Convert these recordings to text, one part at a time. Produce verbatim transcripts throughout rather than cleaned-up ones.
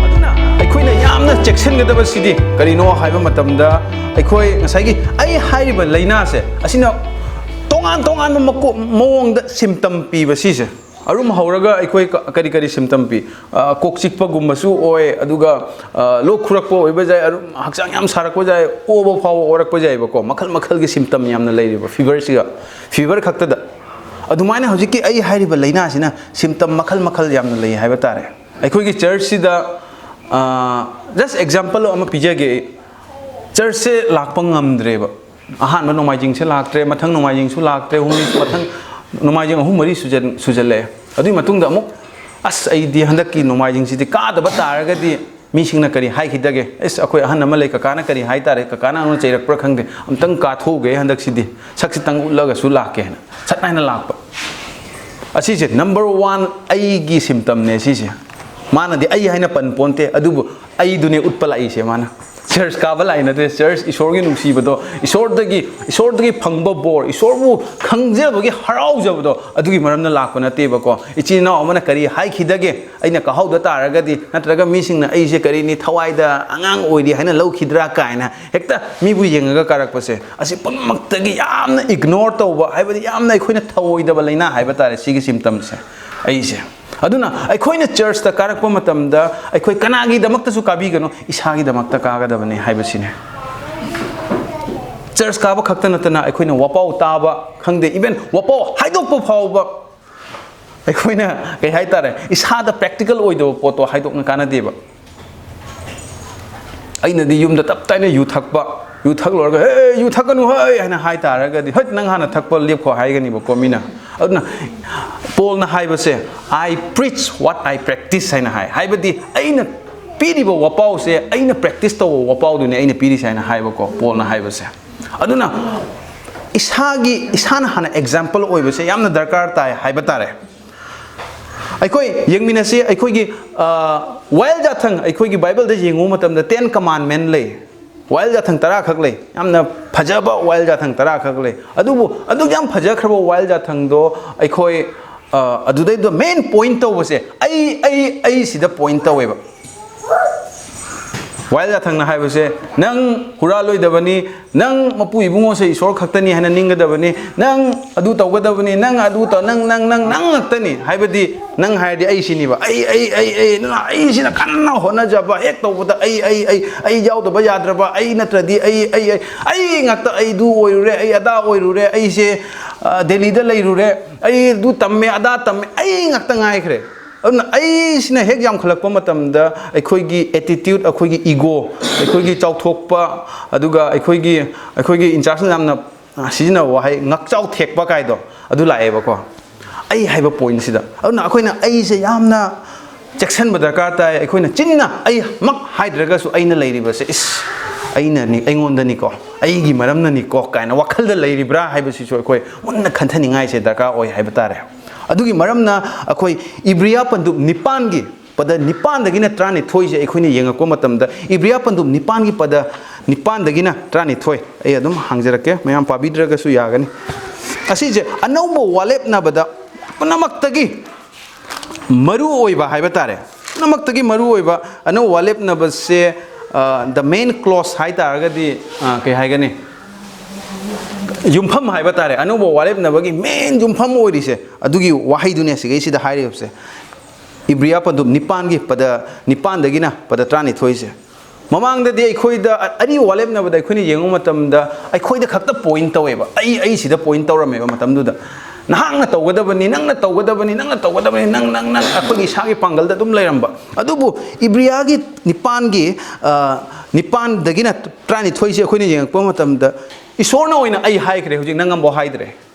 ꯑꯗꯨꯅ ꯑꯩꯈꯣꯏꯅ ꯌꯥꯝꯅ ꯆꯦꯛꯁꯤꯟꯒꯗꯕꯁꯤꯗꯤ ꯀꯔꯤꯅꯣ ꯍꯥꯏꯕ ꯃꯇꯝꯗ, ꯑꯩꯈꯣꯏ ꯉꯁꯥꯏꯒꯤ ꯑꯩ ꯍꯥꯏꯔꯤꯕ ꯂꯥꯏꯅꯥꯁꯦ, ꯑꯁꯤꯅ ꯇꯣꯉꯥꯟ ꯇꯣꯉꯥꯟꯕ ꯃꯀꯣ-, ꯃꯑꯣꯡꯗ ꯁꯤꯝꯇꯝ ꯄꯤꯕ ꯁꯤꯁꯦ, ꯑꯔꯨꯝ ꯍꯧꯔꯒ ꯑꯩꯈꯣꯏ ꯀ-, ꯀꯔꯤ ꯀꯔꯤ ꯁꯤꯝꯇꯝ ꯄꯤ? ꯑ, ꯀꯣꯛ ꯆꯤꯛꯄꯒꯨꯝꯕꯁꯨ ꯑꯣꯏ, ꯑꯗꯨꯒ, ꯑ, ꯂꯣꯛ ꯈꯨꯔꯛꯄ ꯑꯣꯏꯕ ꯌꯥꯏ, ꯑꯔꯨꯝ ꯍꯛꯆꯥꯡ ꯌꯥꯝ ꯁꯥꯔꯛꯄ ꯌꯥꯏ, ꯑꯣꯕ ꯐꯥꯎꯕ ꯑꯣꯔꯛꯄ ꯌꯥꯏꯕꯀꯣ꯫ ꯃꯈꯜ ꯃꯈꯜꯒꯤ ꯁꯤꯝꯇꯝ ꯌꯥꯝꯅ ꯂꯩꯔꯤꯕ ꯐꯤꯚꯔꯁꯤꯒ, ꯐꯤꯚꯔ ꯈꯛꯇꯗ꯫ ꯑꯗꯨꯃꯥꯏꯅ ꯍꯧꯖꯤꯛꯀꯤ ꯑꯩ ꯍꯥꯏꯔꯤꯕ ꯂꯥꯏꯅꯥꯁꯤꯅ ꯁꯤꯝꯇꯝ ꯃꯈꯜ ꯃꯈꯜ ꯌꯥꯝꯅ ꯂꯩ ꯍꯥꯏꯕ ꯇꯥꯔꯦ꯫ ꯑꯩꯈꯣꯏꯒꯤ ꯆꯔꯆꯁꯤꯗ, ꯑ, just example ꯑꯃ ꯄꯤꯖꯒꯦ꯫ ꯆꯔꯆꯁꯦ ꯂꯥꯛꯄ ꯉꯝꯗ꯭ꯔꯦꯕ꯫ ꯑꯍꯥꯟꯕ ꯅꯣꯡꯃꯥꯏꯖꯤꯡꯁꯦ ꯂꯥꯛꯇ꯭ꯔꯦ, ꯃꯊꯪ ꯅꯣꯡꯃꯥꯏꯖꯤꯡꯁꯨ ꯂꯥꯛꯇ꯭ꯔꯦ, ꯍꯨꯝꯅꯤ, ꯃꯊꯪ ꯅꯣꯡꯃꯥꯏꯖꯤꯡ ꯑꯍꯨꯝ ꯃꯔꯤ ꯁꯨꯖꯟ-, ꯁꯨꯖꯜꯂꯛꯑꯦ꯫ ꯑꯗꯨꯒꯤ ꯃꯇꯨꯡꯗ ꯑꯃꯨꯛ, "ꯑꯁ, ꯑꯩꯗꯤ ꯍꯟꯗꯛꯀꯤ ꯅꯣꯡꯃꯥꯏꯖꯤꯡꯁꯤꯗꯤ ꯀꯥꯗꯕ ꯇꯥꯔꯒꯗꯤ ꯃꯤꯁꯤꯡꯅ ꯀꯔꯤ ꯍꯥꯏꯈꯤꯗꯒꯦ? ꯑꯁ, ꯑꯩꯈꯣꯏ ꯑꯍꯟ ꯑꯃ ꯂꯩ, ꯀꯀꯥꯅ ꯀꯔꯤ ꯍꯥꯏ ꯇꯥꯔꯦ, ꯀꯀꯥꯅ ꯑꯩꯉꯣꯟꯗ ꯆꯩꯔꯛꯄ꯭ꯔꯥ ꯈꯪꯗꯦ, ꯑꯝꯇꯪ ꯀꯥꯊꯣꯛꯎꯒꯦ ꯍꯟꯗꯛꯁꯤꯗꯤ, ꯁꯛꯁꯤꯇꯪ ꯎꯠꯂꯒꯁꯨ ꯂꯥꯛꯀꯦ" ꯍꯥꯏꯅ ꯁꯠ ꯍꯥꯏꯅ ꯂꯥꯛꯄ꯫ ꯑꯁꯤꯁꯦ number one ꯑꯩꯒꯤ ꯁꯤꯝꯇꯝꯅꯦ ꯁꯤꯁꯦ꯫ ꯃꯥꯅꯗꯤ ꯑꯩ ꯍꯥꯏꯅ ꯄꯟ ꯄꯣꯟꯇꯦ, ꯑꯗꯨꯕꯨ ꯑꯩꯗꯨꯅꯦ ꯎꯠꯄ ꯂꯥꯛꯏꯁꯦ ꯃꯥꯅ꯫ ꯆꯔꯆ ꯀꯥꯕ ꯂꯥꯛꯏ ꯅꯠꯇꯦ, ꯆꯔꯆ ꯏꯁꯣꯔꯒꯤ ꯅꯨꯡꯁꯤꯕꯗꯣ, ꯏꯁꯣꯔꯗꯒꯤ, ꯏꯁꯣꯔꯗꯒꯤ ꯐꯪꯕ ꯕꯣꯔ, ꯏꯁꯣꯔꯕꯨ ꯈꯪꯖꯕꯒꯤ ꯍꯔꯥꯎꯖꯕꯗꯣ, ꯑꯗꯨꯒꯤ ꯃꯔꯝꯅ ꯂꯥꯛꯄ ꯅꯠꯇꯦꯕꯀꯣ꯫ ꯏꯆꯤꯟ ꯏꯅꯥꯎ ꯑꯃꯅ ꯀꯔꯤ ꯍꯥꯏꯈꯤꯗꯒꯦ, ꯑꯩꯅ ꯀꯥꯍꯧꯗ ꯇꯥꯔꯒꯗꯤ, ꯅꯠꯇ꯭ꯔꯒ ꯃꯤꯁꯤꯡꯅ ꯑꯩꯁꯦ ꯀꯔꯤꯅꯤ, ꯊꯋꯥꯏꯗ ꯑꯉꯥꯡ ꯑꯣꯏꯔꯤ ꯍꯥꯏꯅ ꯂꯧꯈꯤꯗ꯭ꯔꯥ ꯀꯥꯏꯅ ꯍꯦꯛꯇ ꯃꯤꯕꯨ ꯌꯦꯡꯉꯒ ꯀꯥꯔꯛꯄꯁꯦ, ꯑꯁꯤ ꯄꯨꯝꯅꯃꯛꯇꯒꯤ ꯌꯥꯝꯅ ignore ꯇꯧꯕ, ꯍꯥꯏꯕꯗꯤ ꯌꯥꯝꯅ ꯑꯩꯈꯣꯏꯅ ꯊꯧꯑꯣꯏꯗꯕ ꯂꯥꯏꯅꯥ ꯍꯥꯏꯕ ꯇꯥꯔꯦ ꯁꯤꯒꯤ ꯁꯤꯝꯇꯝꯁꯦ, ꯑꯩꯁꯦ꯫ ꯑꯗꯨꯅ ꯑꯩꯈꯣꯏꯅ ꯆꯔꯆꯇ ꯀꯥꯔꯛꯄ ꯃꯇꯝꯗ ꯑꯩꯈꯣꯏ ꯀꯅꯥꯒꯤꯗꯃꯛꯇꯁꯨ ꯀꯥꯕꯤꯒꯅꯨ, ꯏꯁꯥꯒꯤꯗꯃꯛꯇ ꯀꯥꯒꯗꯕꯅꯤ ꯍꯥꯏꯕꯁꯤꯅꯦ꯫ ꯆꯔꯆ ꯀꯥꯕ ꯈꯛꯇ ꯅꯠꯇꯅ ꯑꯩꯈꯣꯏꯅ ꯋꯥꯄꯥꯎ ꯇꯥꯕ ꯈꯪꯗꯦ, even ꯋꯥꯄꯥꯎ ꯍꯥꯏꯗꯣꯛꯄ ꯐꯥꯎꯕ ꯑꯩꯈꯣꯏꯅ, ꯀꯩ ꯍꯥꯏꯇꯥꯔꯦ, ꯏꯁꯥꯗ practical ꯑꯣꯏꯗꯕ ꯄꯣꯠꯇꯣ ꯍꯥꯏꯗꯣꯛꯅ ꯀꯥꯟꯅꯗꯦꯕ꯫ ꯑꯩꯅꯗꯤ ꯌꯨꯝꯗ ꯇꯞ ꯇꯥꯏꯅ ꯌꯨ ꯊꯛꯄ, ꯌꯨ ꯊꯛꯂꯨꯔꯒ, "ꯍꯦ, ꯌꯨ ꯊꯛꯀꯅꯨ ꯍꯩ" ꯍꯥꯏꯅ ꯍꯥꯏ ꯇꯥꯔꯒꯗꯤ, "ꯍꯠ, ꯅꯪ ꯍꯥꯟꯅ ꯊꯛꯄ ꯂꯦꯞꯈꯣ" ꯍꯥꯏꯒꯅꯤꯕꯀꯣ ꯃꯤꯅ꯫ ꯑꯗꯨꯅ ꯄꯣꯜꯅ ꯍꯥꯏꯕꯁꯦ, "I preach what I practice" ꯍꯥꯏꯅ ꯍꯥꯏ꯫ ꯍꯥꯏꯕꯗꯤ ꯑꯩꯅ ꯄꯤꯔꯤꯕ ꯋꯥꯄꯥꯎꯁꯦ, ꯑꯩꯅ ꯄ꯭ꯔꯦꯛꯇꯤꯁ ꯇꯧꯕ ꯋꯥꯄꯥꯎꯗꯨꯅꯦ ꯑꯩꯅ ꯄꯤꯔꯤꯁꯦ ꯍꯥꯏꯅ ꯍꯥꯏꯕꯀꯣ ꯄꯣꯜꯅ ꯍꯥꯏꯕꯁꯦ꯫ ꯑꯗꯨꯅ ꯏꯁꯥꯒꯤ, ꯏꯁꯥꯅ ꯍꯥꯟꯅ ꯑꯦꯛꯖꯥꯝꯄꯜ ꯑꯣꯏꯕꯁꯦ ꯌꯥꯝꯅ ꯗꯔꯀꯥꯔ ꯇꯥꯏ ꯍꯥꯏꯕ ꯇꯥꯔꯦ꯫ ꯑꯩꯈꯣꯏ ꯌꯦꯡꯃꯤꯟꯅꯁꯤ, ꯑꯩꯈꯣꯏꯒꯤ, ꯑ, ꯋꯥꯌꯦꯜ ꯖꯥꯊꯪ, ꯑꯩꯈꯣꯏꯒꯤ ꯕꯥꯏꯕꯜꯗ ꯌꯦꯡꯉꯨꯕ ꯃꯇꯝꯗ ꯇꯦꯟ ꯀꯃꯥꯟꯃꯦꯟ ꯂꯩ꯫ ꯋꯥꯌꯦꯜ ꯖꯥꯊꯪ ꯇꯔꯥ ꯈꯛ ꯂꯩ, ꯌꯥꯝꯅ ꯐꯖꯕ ꯋꯥꯌꯦꯜ ꯖꯥꯊꯪ ꯇꯔꯥ ꯈꯛ ꯂꯩ꯫ ꯑꯗꯨꯕꯨ ꯑꯗꯨꯛ ꯌꯥꯝ ꯐꯖꯈ꯭ꯔꯕ ꯋꯥꯌꯦꯜ ꯖꯥꯊꯪꯗꯣ ꯑꯩꯈꯣꯏ, ꯑ, ꯑꯗꯨꯗꯩꯗ ꯃꯦꯟ ꯄꯣꯏꯟ ꯇꯧꯕꯁꯦ ꯑꯩ, ꯑꯩ, ꯑꯩ ꯁꯤꯗ ꯄꯣꯏꯟ ꯇꯧꯋꯦꯕ꯫ ꯋꯥꯌꯦꯜ ꯖꯥꯊꯪꯅ ꯍꯥꯏꯕꯁꯦ, "ꯅꯪ ꯍꯨꯔꯥꯜꯂꯣꯏꯗꯕꯅꯤ, ꯅꯪ ꯃꯄꯨ ꯏꯕꯨꯡꯉꯣꯁꯦ ꯏꯁꯣꯔ ꯈꯛꯇꯅꯤ ꯍꯥꯏꯅ ꯅꯤꯡꯒꯗꯕꯅꯤ, ꯅꯪ ꯑꯗꯨ ꯇꯧꯒꯗꯕꯅꯤ, ꯅꯪ ꯑꯗꯨ ꯇꯧ-, ꯅꯪ, ꯅꯪ, ꯅꯪ, ꯅꯪ ꯉꯥꯛꯇꯅꯤ"꯫ ꯍꯥꯏꯕꯗꯤ ꯅꯪ ꯍꯥꯏꯔꯗꯤ ꯑꯩ ꯁꯤꯅꯤꯕ꯫ ꯑꯩ, ꯑꯩ, ꯑꯩ, ꯑꯩ, ꯑꯗꯨꯅ ꯑꯩꯁꯤꯅ ꯀꯟꯅ ꯍꯣꯠꯅꯖꯕ, ꯍꯦꯛ ꯇꯧꯕꯗ ꯑꯩ, ꯑꯩ, ꯑꯩ, ꯑꯩ ꯌꯥꯎꯗꯕ ꯌꯥꯗ꯭ꯔꯕ, ꯑꯩ ꯅꯠꯇ꯭ꯔꯗꯤ ꯑꯩ, ꯑꯩ, ꯑꯩ, ꯑꯩ ꯉꯥꯛꯇ, "ꯑꯩ ꯑꯗꯨ ꯑꯣꯏꯔꯨꯔꯦ, ꯑꯩ ꯑꯗꯥ ꯑꯣꯏꯔꯨꯔꯦ, ꯑꯩꯁꯦ, ꯑ, ꯗꯦꯜꯂꯤꯗ ꯂꯩꯔꯨꯔꯦ, ꯑꯩ ꯑꯗꯨ ꯇꯝꯃꯦ, ꯑꯗꯥ ꯇꯝꯃꯦ", ꯑꯩ ꯉꯥꯛꯇ ꯉꯥꯏꯈ꯭ꯔꯦ꯫ ꯑꯗꯨꯅ ꯑꯩꯁꯤꯅ ꯍꯦꯛ ꯌꯥꯝꯈꯠꯂꯛꯄ ꯃꯇꯝꯗ ꯑꯩꯈꯣꯏꯒꯤ ꯑꯦꯇꯤꯇ꯭ꯌꯨꯠ, ꯑꯩꯈꯣꯏꯒꯤ ꯏꯒꯣ, ꯑꯩꯈꯣꯏꯒꯤ ꯆꯥꯎꯊꯣꯛꯄ, ꯑꯗꯨꯒ ꯑꯩꯈꯣꯏꯒꯤ, ꯑꯩꯈꯣꯏꯒꯤ ꯏꯟꯆꯥꯔꯖꯅ ꯌꯥꯝꯅ, ꯑ, ꯁꯤꯖꯤꯟꯅꯕ ꯋꯥꯍꯩ "ꯉꯛꯆꯥꯎ ꯊꯦꯛꯄ" ꯀꯥꯏꯗꯣ ꯑꯗꯨ ꯂꯥꯛꯑꯦꯕꯀꯣ꯫ ꯑꯩ ꯍꯥꯏꯕ ꯄꯣꯏꯟꯁꯤꯗ꯫ ꯑꯗꯨꯅ ꯑꯩꯈꯣꯏꯅ ꯑꯩꯁꯦ ꯌꯥꯝꯅ ꯆꯦꯛꯁꯤꯟꯕ ꯗꯔꯀꯥꯔ ꯇꯥꯏ꯫ ꯑꯩꯈꯣꯏꯅ ꯆꯤꯟꯅ ꯑꯩꯃꯛ ꯍꯥꯏꯗ꯭ꯔꯒꯁꯨ ꯑꯩꯅ ꯂꯩꯔꯤꯕꯁꯦ, "ꯏꯁ, ꯑꯩꯅꯅꯤ, ꯑꯩꯉꯣꯟꯗꯅꯤꯀꯣ, ꯑꯩꯒꯤ ꯃꯔꯝꯅꯅꯤꯀꯣ" ꯀꯥꯏꯅ ꯋꯥꯈꯜꯗ ꯂꯩꯔꯤꯕ꯭ꯔꯥ ꯍꯥꯏꯕꯁꯤꯁꯨ ꯑꯩꯈꯣꯏ ꯃꯨꯟꯅ ꯈꯟꯊꯅꯤꯡꯉꯥꯏꯁꯦ ꯗꯔꯀꯥꯔ ꯑꯣꯏ ꯍꯥꯏꯕ ꯇꯥꯔꯦ꯫ ꯑꯗꯨꯒꯤ ꯃꯔꯝꯅ ꯑꯩꯈꯣꯏ ꯏꯕ꯭ꯔꯤꯌꯥ ꯄꯟꯗꯨꯞ ꯅꯤꯄꯥꯟꯒꯤ ꯄꯗ ꯅꯤꯄꯥꯟꯗꯒꯤꯅ ꯇꯔꯥꯅꯤꯊꯣꯏꯁꯦ ꯑꯩꯈꯣꯏꯅ ꯌꯦꯡꯉꯛꯄ ꯃꯇꯝꯗ, ꯏꯕ꯭ꯔꯤꯌꯥ ꯄꯟꯗꯨꯞ ꯅꯤꯄꯥꯟꯒꯤ ꯄꯗ ꯅꯤꯄꯥꯟꯗꯒꯤꯅ ꯇꯔꯥꯅꯤꯊꯣꯏ, ꯑꯩ ꯑꯗꯨꯝ ꯍꯥꯡꯖꯔꯛꯀꯦ, ꯃꯌꯥꯝ ꯄꯥꯕꯤꯗ꯭ꯔꯒꯁꯨ ꯌꯥꯒꯅꯤ꯫ ꯑꯁꯤꯁꯦ ꯑꯅꯧꯕ ꯋꯥꯂꯦꯞꯅꯕꯗ ꯄꯨꯝꯅꯃꯛꯇꯒꯤ ꯃꯔꯨ ꯑꯣꯏꯕ ꯍꯥꯏꯕ ꯇꯥꯔꯦ, ꯄꯨꯝꯅꯃꯛꯇꯒꯤ ꯃꯔꯨ ꯑꯣꯏꯕ ꯑꯅꯧꯕ ꯋꯥꯂꯦꯞꯅꯕꯁꯦ, ꯑ, the main clause ꯍꯥꯏ ꯇꯥꯔꯒꯗꯤ, ꯑ, ꯀꯩ ꯍꯥꯏꯒꯅꯤ, ꯌꯨꯝꯐꯝ ꯍꯥꯏꯕ ꯇꯥꯔꯦ, ꯑꯅꯧꯕ ꯋꯥꯔꯦꯞꯅꯕꯒꯤ ꯃꯦꯟ ꯌꯨꯝꯐꯝ ꯑꯣꯏꯔꯤꯁꯦ ꯑꯗꯨꯒꯤ ꯋꯥꯍꯩꯗꯨꯅꯦ ꯁꯤꯒꯩꯁꯤꯗ ꯍꯥꯏꯔꯤꯕꯁꯦ꯫ ꯏꯕ꯭ꯔꯤꯌꯥ ꯄꯟꯗꯨꯞ ꯅꯤꯄꯥꯟꯒꯤ ꯄꯗ ꯅꯤꯄꯥꯟꯗꯒꯤꯅ ꯄꯗ ꯇꯔꯥꯅꯤꯊꯣꯏꯁꯦ꯫ ꯃꯃꯥꯡꯗꯗꯤ ꯑꯩꯈꯣꯏꯗ ꯑ-, ꯑꯔꯤꯕ ꯋꯥꯔꯦꯞꯅꯕꯗ ꯑꯩꯈꯣꯏꯅ ꯌꯦꯡꯕ ꯃꯇꯝꯗ ꯑꯩꯈꯣꯏꯗ ꯈꯛꯇ ꯄꯣꯏꯟ ꯇꯧꯋꯦꯕ, ꯑꯩ, ꯑꯩ ꯁꯤꯗ ꯄꯣꯏꯟ ꯇꯧꯔꯝꯃꯦꯕ ꯃꯇꯝꯗꯨꯗ꯫ ꯅꯍꯥꯛꯅ ꯇꯧꯒꯗꯕꯅꯤ, ꯅꯪꯅ ꯇꯧꯒꯗꯕꯅꯤ, ꯅꯪꯅ ꯇꯧꯒꯗꯕꯅꯤ, ꯅꯪ, ꯅꯪ, ꯅꯪ, ꯑꯩꯈꯣꯏꯒꯤ ꯏꯁꯥꯒꯤ ꯄꯥꯡꯒꯜꯗ ꯑꯗꯨꯝ ꯂꯩꯔꯝꯕ꯫ ꯑꯗꯨꯕꯨ ꯏꯕ꯭ꯔꯤꯌꯥꯒꯤ ꯅꯤꯄꯥꯟꯒꯤ, ꯑ, ꯅꯤꯄꯥꯟꯗꯒꯤꯅ ꯇꯔꯥꯅꯤꯊꯣꯏꯁꯦ ꯑꯩꯈꯣꯏꯅ ꯌꯦꯡꯉꯛꯄ ꯃꯇꯝꯗ, ꯏꯁꯣꯔꯅ ꯑꯣꯏꯅ "ꯑꯩ ꯍꯥꯏꯈ꯭ꯔꯦ, ꯍꯧꯖꯤꯛ ꯅꯪ ꯑꯃꯐꯥꯎ ꯍꯥꯏꯗ꯭ꯔꯦ,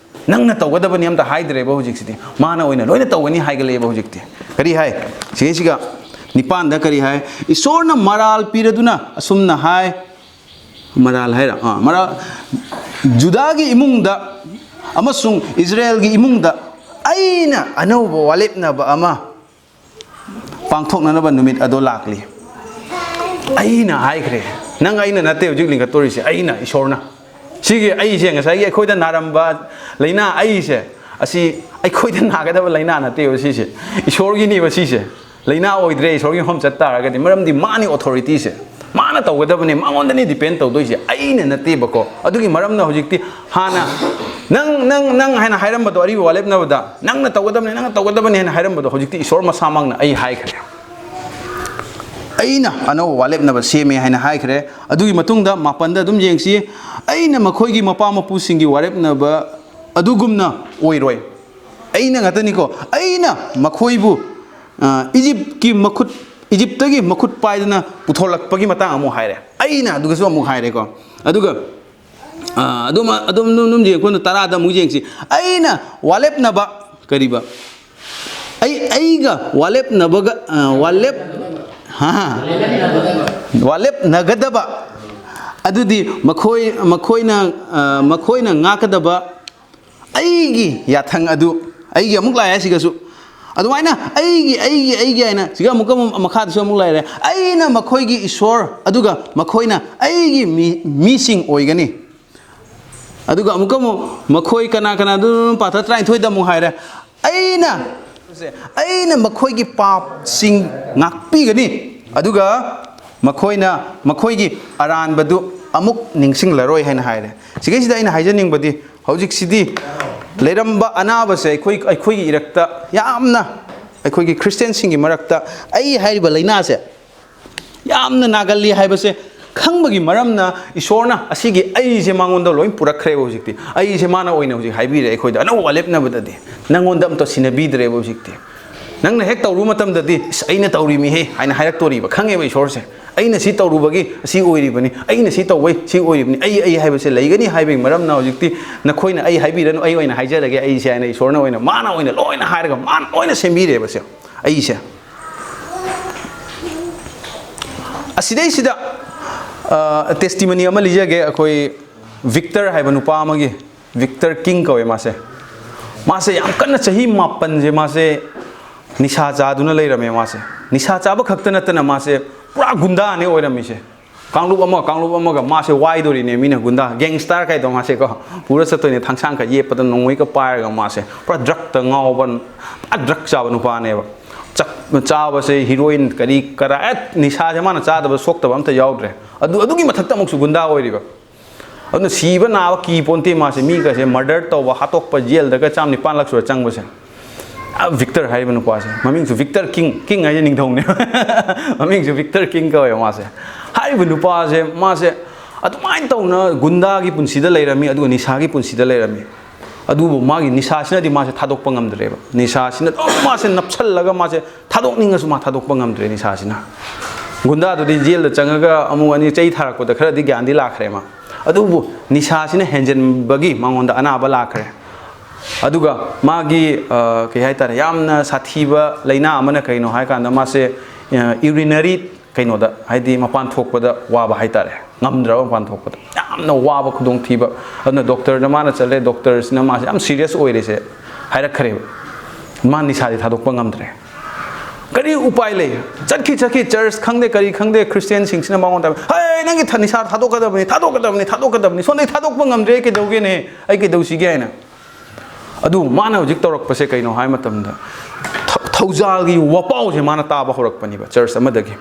ꯅꯪꯅ ꯇꯧꯒꯗꯕꯅꯤ" ꯑꯝꯇ ꯍꯥꯏꯗ꯭ꯔꯦꯕ꯫ ꯍꯧꯖꯤꯛꯁꯤꯗꯤ ꯃꯥꯅ ꯑꯣꯏꯅ ꯂꯣꯏꯅ ꯇꯧꯒꯅꯤ ꯍꯥꯏꯒꯠꯂꯛꯑꯦꯕ꯫ ꯍꯧꯖꯤꯛꯇꯤ ꯀꯔꯤ ꯍꯥꯏ? ꯁꯤꯒꯩꯁꯤꯒ ꯅꯤꯄꯥꯟꯗ ꯀꯔꯤ ꯍꯥꯏ? "ꯏꯁꯣꯔꯅ ꯃꯔꯥꯜ ꯄꯤꯔꯗꯨꯅ ꯑꯁꯨꯝꯅ ꯍꯥꯏ", ꯃꯔꯥꯜ ꯍꯥꯏꯔ, ꯑꯥ, ꯃꯔꯥꯜ, "ꯖꯨꯗꯥꯒꯤ ꯏꯃꯨꯡꯗ ꯑꯃꯁꯨꯡ ꯏꯁꯔꯥꯌꯦꯜꯒꯤ ꯏꯃꯨꯡꯗ ꯑꯩꯅ ꯑꯅꯧꯕ ꯋꯥꯂꯦꯞꯅꯕ ꯑꯃ ꯄꯥꯡꯊꯣꯛꯅꯅꯕ ꯅꯨꯃꯤꯠ ꯑꯗꯣ ꯂꯥꯛꯂꯤ"꯫ ꯑꯩꯅ ꯍꯥꯏꯈ꯭ꯔꯦ꯫ ꯅꯪ ꯑꯩꯅ ꯅꯠꯇꯦ ꯍꯧꯖꯤꯛ ꯂꯤꯡꯈꯠꯇꯣꯔꯤꯁꯦ, ꯑꯩꯅ, ꯏꯁꯣꯔꯅ꯫ ꯁꯤꯒꯤ "ꯑꯩꯁꯦ", ꯉꯁꯥꯏꯒꯤ ꯑꯩꯈꯣꯏꯗ ꯅꯥꯔꯝꯕ ꯂꯥꯏꯅꯥ "ꯑꯩꯁꯦ", ꯑꯁꯤ ꯑꯩꯈꯣꯏꯗ ꯅꯥꯒꯗꯕ ꯂꯥꯏꯅꯥ ꯅꯠꯇꯦꯕ ꯁꯤꯁꯦ, ꯏꯁꯣꯔꯒꯤꯅꯦꯕ ꯁꯤꯁꯦ꯫ ꯂꯥꯏꯅꯥ ꯑꯣꯏꯗ꯭ꯔꯦ ꯏꯁꯣꯔꯒꯤ ꯃꯐꯝ ꯆꯠ ꯇꯥꯔꯒꯗꯤ, ꯃꯔꯝꯗꯤ ꯃꯥꯅꯤ ꯑꯣꯊꯣꯔꯤꯇꯤꯁꯦ, ꯃꯥꯅ ꯇꯧꯒꯗꯕꯅꯤ, ꯃꯉꯣꯟꯗꯅꯤ ꯗꯤꯄꯦꯟ ꯇꯧꯗꯣꯏꯁꯦ, ꯑꯩꯅ ꯅꯠꯇꯦꯕꯀꯣ꯫ ꯑꯗꯨꯒꯤ ꯃꯔꯝꯅ ꯍꯧꯖꯤꯛꯇꯤ ꯍꯥꯟꯅ "ꯅꯪ, ꯅꯪ, ꯅꯪ" ꯍꯥꯏꯅ ꯍꯥꯏꯔꯝꯕꯗꯣ, ꯑꯔꯤꯕ ꯋꯥꯂꯦꯞꯅꯕꯗ "ꯅꯪꯅ ꯇꯧꯒꯗꯕꯅꯤ, ꯅꯪꯅ ꯇꯧꯒꯗꯕꯅꯤ" ꯍꯥꯏꯅ ꯍꯥꯏꯔꯝꯕꯗꯣ, ꯍꯧꯖꯤꯛꯇꯤ ꯏꯁꯣꯔ ꯃꯁꯥꯃꯛꯅ "ꯑꯩ ꯍꯥꯏꯈ꯭ꯔꯦ, ꯑꯩꯅ ꯑꯅꯧꯕ ꯋꯥꯂꯦꯞꯅꯕ ꯁꯦꯝꯃꯦ" ꯍꯥꯏꯅ ꯍꯥꯏꯈ꯭ꯔꯦ꯫ ꯑꯗꯨꯒꯤ ꯃꯇꯨꯡꯗ ꯃꯥꯄꯟꯗ ꯑꯗꯨꯝ ꯌꯦꯡꯁꯤ꯫ "ꯑꯩꯅ ꯃꯈꯣꯏꯒꯤ ꯃꯄꯥ ꯃꯄꯨꯁꯤꯡꯒꯤ ꯋꯥꯔꯦꯞꯅꯕ ꯑꯗꯨꯒꯨꯝꯅ ꯑꯣꯏꯔꯣꯏ"꯫ ꯑꯩꯅ ꯉꯥꯛꯇꯅꯤꯀꯣ꯫ "ꯑꯩꯅ ꯃꯈꯣꯏꯕꯨ, ꯑ, ꯏꯖꯤꯞꯀꯤ ꯃꯈꯨꯠ, ꯏꯖꯤꯞꯇꯒꯤ ꯃꯈꯨꯠ ꯄꯥꯏꯗꯨꯅ ꯄꯨꯊꯣꯛꯂꯛꯄꯒꯤ ꯃꯇꯥꯡ ꯑꯃꯨꯛ ꯍꯥꯏꯔꯦ꯫ ꯑꯩꯅ ꯑꯗꯨꯒꯁꯨ ꯑꯃꯨꯛ ꯍꯥꯏꯔꯦꯀꯣ꯫ ꯑꯗꯨꯒ, ꯑ, ꯑꯗꯨꯝ, ꯑꯗꯨꯝ, ꯑꯗꯨꯝ, ꯑꯗꯨꯝ ꯌꯦꯡꯉꯨ, ꯇꯔꯥꯗ ꯑꯃꯨꯛ ꯌꯦꯡꯁꯤ꯫ "ꯑꯩꯅ ꯋꯥꯂꯦꯞꯅꯕ", ꯀꯔꯤꯕ? "ꯑꯩ, ꯑꯩꯒ ꯋꯥꯂꯦꯞꯅꯕꯒ, ꯑ, ꯋꯥꯂꯦꯞ-", ꯍꯥ? "ꯋꯥꯂꯦꯞꯅꯒꯗꯕ ꯑꯗꯨꯗꯤ ꯃꯈꯣꯏ, ꯃꯈꯣꯏꯅ, ꯑ, ꯃꯈꯣꯏꯅ ꯉꯥꯛꯀꯗꯕ ꯑꯩꯒꯤ ꯌꯥꯊꯪ ꯑꯗꯨ", ꯑꯩꯒꯤ ꯑꯃꯨꯛ ꯂꯥꯛꯑꯦ ꯁꯤꯒꯁꯨ꯫ ꯑꯗꯨꯃꯥꯏꯅ "ꯑꯩꯒꯤ, ꯑꯩꯒꯤ, ꯑꯩꯒꯤ" ꯍꯥꯏꯅ ꯁꯤꯒ ꯑꯃꯨꯛꯀ ꯑꯃꯨꯛ ꯃꯈꯥꯗꯁꯨ ꯑꯃꯨꯛ ꯂꯩꯔꯦ꯫ "ꯑꯩꯅ ꯃꯈꯣꯏꯒꯤ ꯏꯁꯣꯔ, ꯑꯗꯨꯒ ꯃꯈꯣꯏꯅ ꯑꯩꯒꯤ ꯃꯤ-, ꯃꯤꯁꯤꯡ ꯑꯣꯏꯒꯅꯤ"꯫ ꯑꯗꯨꯒ ꯑꯃꯨꯛꯀ ꯑꯃꯨꯛ ꯃꯈꯣꯏ ꯀꯅꯥ ꯀꯅꯥꯗꯨ ꯄꯥꯊ ꯇꯔꯥꯅꯤꯊꯣꯏꯗ ꯑꯃꯨꯛ ꯍꯥꯏꯔꯦ꯫ "ꯑꯩꯅ, ꯑꯩꯅ ꯃꯈꯣꯏꯒꯤ ꯄꯥꯞꯁꯤꯡ ꯉꯥꯛꯄꯤꯒꯅꯤ, ꯑꯗꯨꯒ ꯃꯈꯣꯏꯅ ꯃꯈꯣꯏꯒꯤ ꯑꯔꯥꯟꯕꯗꯨ ꯑꯃꯨꯛ ꯅꯤꯡꯁꯤꯡꯂꯔꯣꯏ" ꯍꯥꯏꯅ ꯍꯥꯏꯔꯦ꯫ ꯁꯤꯒꯩꯁꯤꯗ ꯑꯩꯅ ꯍꯥꯏꯖꯅꯤꯡꯕꯗꯤ, ꯍꯧꯖꯤꯛꯁꯤꯗꯤ ꯂꯩꯔꯝꯕ ꯑꯅꯥꯕꯁꯦ ꯑꯩꯈꯣꯏ, ꯑꯩꯈꯣꯏꯒꯤ ꯏꯔꯛꯇ ꯌꯥꯝꯅ, ꯑꯩꯈꯣꯏꯒꯤ ꯈ꯭ꯔꯤꯁꯇꯤꯌꯥꯟꯁꯤꯡꯒꯤ ꯃꯔꯛꯇ ꯑꯩ ꯍꯥꯏꯔꯤꯕ ꯂꯥꯏꯅꯥꯁꯦ ꯌꯥꯝꯅ ꯅꯥꯒꯜꯂꯤ ꯍꯥꯏꯕꯁꯦ ꯈꯪꯕꯒꯤ ꯃꯔꯝꯅ ꯏꯁꯣꯔꯅ ꯑꯁꯤꯒꯤ ꯑꯩꯁꯦ ꯃꯉꯣꯟꯗ ꯂꯣꯏ ꯄꯨꯔꯛꯈ꯭ꯔꯦꯕ ꯍꯧꯖꯤꯛꯇꯤ꯫ ꯑꯩꯁꯦ ꯃꯥꯅ ꯑꯣꯏꯅ ꯍꯧꯖꯤꯛ ꯍꯥꯏꯕꯤꯔꯦ ꯑꯩꯈꯣꯏꯗ꯫ ꯑꯅꯧꯕ ꯋꯥꯔꯦꯞꯅꯕꯗꯗꯤ ꯅꯪꯉꯣꯟꯗ ꯑꯝꯇ ꯁꯤꯟꯅꯕꯤꯗ꯭ꯔꯦꯕ ꯍꯧꯖꯤꯛꯇꯤ꯫ ꯅꯪꯅ ꯍꯦꯛ ꯇꯧꯔꯨ ꯃꯇꯝꯗꯗꯤ, "ꯏꯁ, ꯑꯩꯅ ꯇꯧꯔꯤꯃꯤꯍꯦ" ꯍꯥꯏꯅ ꯍꯥꯏꯔꯛꯇꯣꯔꯤꯕ꯫ ꯈꯪꯉꯦꯕ ꯏꯁꯣꯔꯁꯦ꯫ "ꯑꯩꯅ ꯁꯤ ꯇꯧꯔꯨꯕꯒꯤ ꯁꯤ ꯑꯣꯏꯔꯤꯕꯅꯤ, ꯑꯩꯅ ꯁꯤ ꯇꯧꯕꯩ ꯁꯤ ꯑꯣꯏꯔꯤꯕꯅꯤ, ꯑꯩ, ꯑꯩ ꯍꯥꯏꯕꯁꯦ ꯂꯩꯒꯅꯤ" ꯍꯥꯏꯕꯒꯤ ꯃꯔꯝꯅ ꯍꯧꯖꯤꯛꯇꯤ ꯅꯈꯣꯏꯅ "ꯑꯩ ꯍꯥꯏꯕꯤꯔꯅꯨ, ꯑꯩ ꯑꯣꯏꯅ ꯍꯥꯏꯖꯔꯒꯦ, ꯑꯩꯁꯦ" ꯍꯥꯏꯅ ꯏꯁꯣꯔꯅ ꯑꯣꯏꯅ, ꯃꯥꯅ ꯑꯣꯏꯅ ꯂꯣꯏꯅ ꯍꯥꯏꯔꯒ ꯃꯥꯅ ꯂꯣꯏꯅ ꯁꯦꯝꯕꯤꯔꯦꯕꯁꯦ꯫ ꯑꯩꯁꯦ ꯑꯁꯤꯗꯩꯁꯤꯗ, ꯑ, testimony ꯑꯃ ꯂꯤꯖꯒꯦ꯫ ꯑꯩꯈꯣꯏ ꯚꯤꯛꯇꯔ ꯍꯥꯏꯕ ꯅꯨꯄꯥ ꯑꯃꯒꯤ, ꯚꯤꯛꯇꯔ ꯀꯤꯡ ꯀꯧꯋꯦ ꯃꯥꯁꯦ꯫ ꯃꯥꯁꯦ ꯌꯥꯝ ꯀꯟꯅ, ꯆꯍꯤ ꯃꯥꯄꯟꯁꯦ ꯃꯥꯁꯦ ꯅꯤꯁꯥ ꯆꯥꯗꯨꯅ ꯂꯩꯔꯝꯃꯦ꯫ ꯃꯥꯁꯦ ꯅꯤꯁꯥ ꯆꯥꯕ ꯈꯛꯇ ꯅꯠꯇꯅ ꯃꯥꯁꯦ ꯄꯨꯔꯥ ꯒꯨꯟꯗꯥꯅꯦ ꯑꯣꯏꯔꯝꯃꯤꯁꯦ꯫ ꯀꯥꯡꯂꯨꯞ ꯑꯃ, ꯀꯥꯡꯂꯨꯞ ꯑꯃꯒ ꯃꯥꯁꯦ ꯋꯥꯏꯗꯣꯔꯤꯅꯦ ꯃꯤꯅ꯫ ꯒꯨꯟꯗꯥ, gangster ꯀꯥꯏꯗꯣ ꯃꯥꯁꯦꯀꯣ ꯄꯨꯔ ꯆꯠꯇꯣꯏꯅꯦ꯫ ꯊꯥꯡꯁꯥꯡꯒ ꯌꯦꯞꯄꯗ, ꯅꯣꯡꯃꯩꯒ ꯄꯥꯏꯔꯒ ꯃꯥꯁꯦ ꯄꯨꯔꯥ drug ꯇ ꯉꯥꯎꯕ, ꯄꯨꯔꯥ drug ꯆꯥꯕ ꯅꯨꯄꯥꯅꯦꯕ꯫ ꯆꯥꯛ ꯆꯥꯕꯁꯦ heroin ꯀꯔꯤ ꯀꯔꯥ, ꯑꯦ, ꯅꯤꯁꯥꯁꯦ ꯃꯥꯅ ꯆꯥꯗꯕ ꯁꯣꯛꯇꯕ ꯑꯝꯇ ꯌꯥꯎꯗ꯭ꯔꯦ꯫ ꯑꯗꯨ, ꯑꯗꯨꯒꯤ ꯃꯊꯛꯇ ꯑꯃꯨꯛꯁꯨ ꯒꯨꯟꯗꯥ ꯑꯣꯏꯔꯤꯕ꯫ ꯑꯗꯨꯅ ꯁꯤꯕ ꯅꯥꯕ ꯀꯤ ꯄꯣꯟꯇꯦ ꯃꯥꯁꯦ꯫ ꯃꯤꯒꯁꯦ murder ꯇꯧꯕ, ꯍꯥꯠꯇꯣꯛꯄ, ꯖꯦꯜꯗꯒ ꯆꯥꯝ ꯅꯤꯄꯥꯟ ꯂꯛ ꯁꯨꯔ ꯆꯪꯕꯁꯦ꯫ ꯑ, ꯚꯤꯛꯇꯔ ꯍꯥꯏꯔꯤꯕ ꯅꯨꯄꯥꯁꯦ, ꯃꯃꯤꯡꯁꯨ ꯚꯤꯛꯇꯔ ꯀꯤꯡ, ꯀꯤꯡ ꯍꯥꯏꯁꯦ ꯅꯤꯡꯊꯧꯅꯦ꯫ ꯃꯃꯤꯡꯁꯨ ꯚꯤꯛꯇꯔ ꯀꯤꯡ ꯀꯧꯋꯦ ꯃꯥꯁꯦ꯫ ꯍꯥꯏꯔꯤꯕ ꯅꯨꯄꯥꯁꯦ, ꯃꯥꯁꯦ ꯑꯗꯨꯃꯥꯏꯅ ꯇꯧꯅ ꯒꯨꯟꯗꯥꯒꯤ ꯄꯨꯟꯁꯤꯗ ꯂꯩꯔꯝꯃꯤ, ꯑꯗꯨꯒ ꯅꯤꯁꯥꯒꯤ ꯄꯨꯟꯁꯤꯗ ꯂꯩꯔꯝꯃꯤ꯫ ꯑꯗꯨꯕꯨ ꯃꯥꯒꯤ ꯅꯤꯁꯥꯁꯤꯅꯗꯤ ꯃꯥꯁꯦ ꯊꯥꯗꯣꯛꯄ ꯉꯝꯗ꯭ꯔꯦꯕ꯫ ꯅꯤꯁꯥꯁꯤꯅ ꯑꯗꯨꯝ ꯃꯥꯁꯦ ꯅꯞꯁꯜꯂꯒ ꯃꯥꯁꯦ ꯊꯥꯗꯣꯛꯅꯤꯡꯉꯁꯨ ꯃꯥ ꯊꯥꯗꯣꯛꯄ ꯉꯝꯗ꯭ꯔꯦ ꯅꯤꯁꯥꯁꯤꯅ꯫ ꯒꯨꯟꯗꯥꯗꯨꯗꯤ ꯖꯦꯜꯗ ꯆꯪꯉꯒ ꯑꯃꯨꯛ ꯑꯅꯤ ꯆꯩ ꯊꯥꯔꯛꯄꯗ ꯈꯔꯗꯤ ꯒ꯭ꯌꯥꯟꯗꯤ ꯂꯥꯛꯈ꯭ꯔꯦ ꯃꯥ꯫ ꯑꯗꯨꯕꯨ ꯅꯤꯁꯥꯁꯤꯅ ꯍꯦꯟꯖꯟꯕꯒꯤ ꯃꯉꯣꯟꯗ ꯑꯅꯥꯕ ꯂꯥꯛꯈ꯭ꯔꯦ꯫ ꯑꯗꯨꯒ ꯃꯥꯒꯤ, ꯑ, ꯀꯩ ꯍꯥꯏꯇꯥꯔꯦ, ꯌꯥꯝꯅ ꯁꯥꯊꯤꯕ ꯂꯥꯏꯅꯥ ꯑꯃꯅ ꯀꯩꯅꯣ ꯍꯥꯏꯀꯥꯟꯗ ꯃꯥꯁꯦ, ꯑ, urinary ꯀꯩꯅꯣꯗ, ꯍꯥꯏꯗꯤ ꯃꯄꯥꯟ ꯊꯣꯛꯄꯗ ꯋꯥꯕ ꯍꯥꯏꯇꯥꯔꯦ, ꯉꯝꯗ꯭ꯔꯕ ꯃꯄꯥꯟ ꯊꯣꯛꯄꯗ, ꯌꯥꯝꯅ ꯋꯥꯕ ꯈꯨꯗꯣꯡꯊꯤꯕ꯫ ꯑꯗꯨꯅ ꯗꯣꯛꯇꯔꯗ ꯃꯥꯅ ꯆꯠꯂꯦ꯫ ꯗꯣꯛꯇꯔꯁꯤꯅ ꯃꯥꯁꯦ ꯌꯥꯝ serious ꯑꯣꯏꯔꯦꯁꯦ ꯍꯥꯏꯔꯛꯈ꯭ꯔꯦꯕ꯫ ꯃꯥ ꯅꯤꯁꯥꯗꯤ ꯊꯥꯗꯣꯛꯄ ꯉꯝꯗ꯭ꯔꯦ꯫ ꯀꯔꯤ ꯎꯄꯥꯏ ꯂꯩ? ꯆꯠꯈꯤ, ꯆꯠꯈꯤ, church ꯈꯪꯗꯦ, ꯀꯔꯤ ꯈꯪꯗꯦ, Christian ꯁꯤꯡꯁꯤꯅ ꯃꯉꯣꯟꯗ, "ꯍꯦ, ꯅꯪꯒꯤ ꯊ-, ꯅꯤꯁꯥ ꯊꯥꯗꯣꯛꯀꯗꯕꯅꯤ, ꯊꯥꯗꯣꯛꯀꯗꯕꯅꯤ, ꯊꯥꯗꯣꯛꯀꯗꯕꯅꯤ, ꯁꯣꯝꯗꯒꯤ ꯊꯥꯗꯣꯛꯄ ꯉꯝꯗ꯭ꯔꯦ, ꯑꯩ ꯀꯩꯗꯧꯒꯦꯅꯦ, ꯑꯩ ꯀꯩꯗꯧꯁꯤꯒꯦ?" ꯍꯥꯏꯅ꯫ ꯑꯗꯨ ꯃꯥꯅ ꯍꯧꯖꯤꯛ ꯇꯧꯔꯛꯄꯁꯦ ꯀꯩꯅꯣ ꯍꯥꯏ ꯃꯇꯝꯗ, ꯊ-, ꯊꯧꯖꯥꯜꯒꯤ ꯋꯥꯄꯥꯎꯁꯦ ꯃꯥꯅ ꯇꯥꯕ ꯍꯧꯔꯛꯄꯅꯦꯕ church ꯑꯃꯗꯒꯤ꯫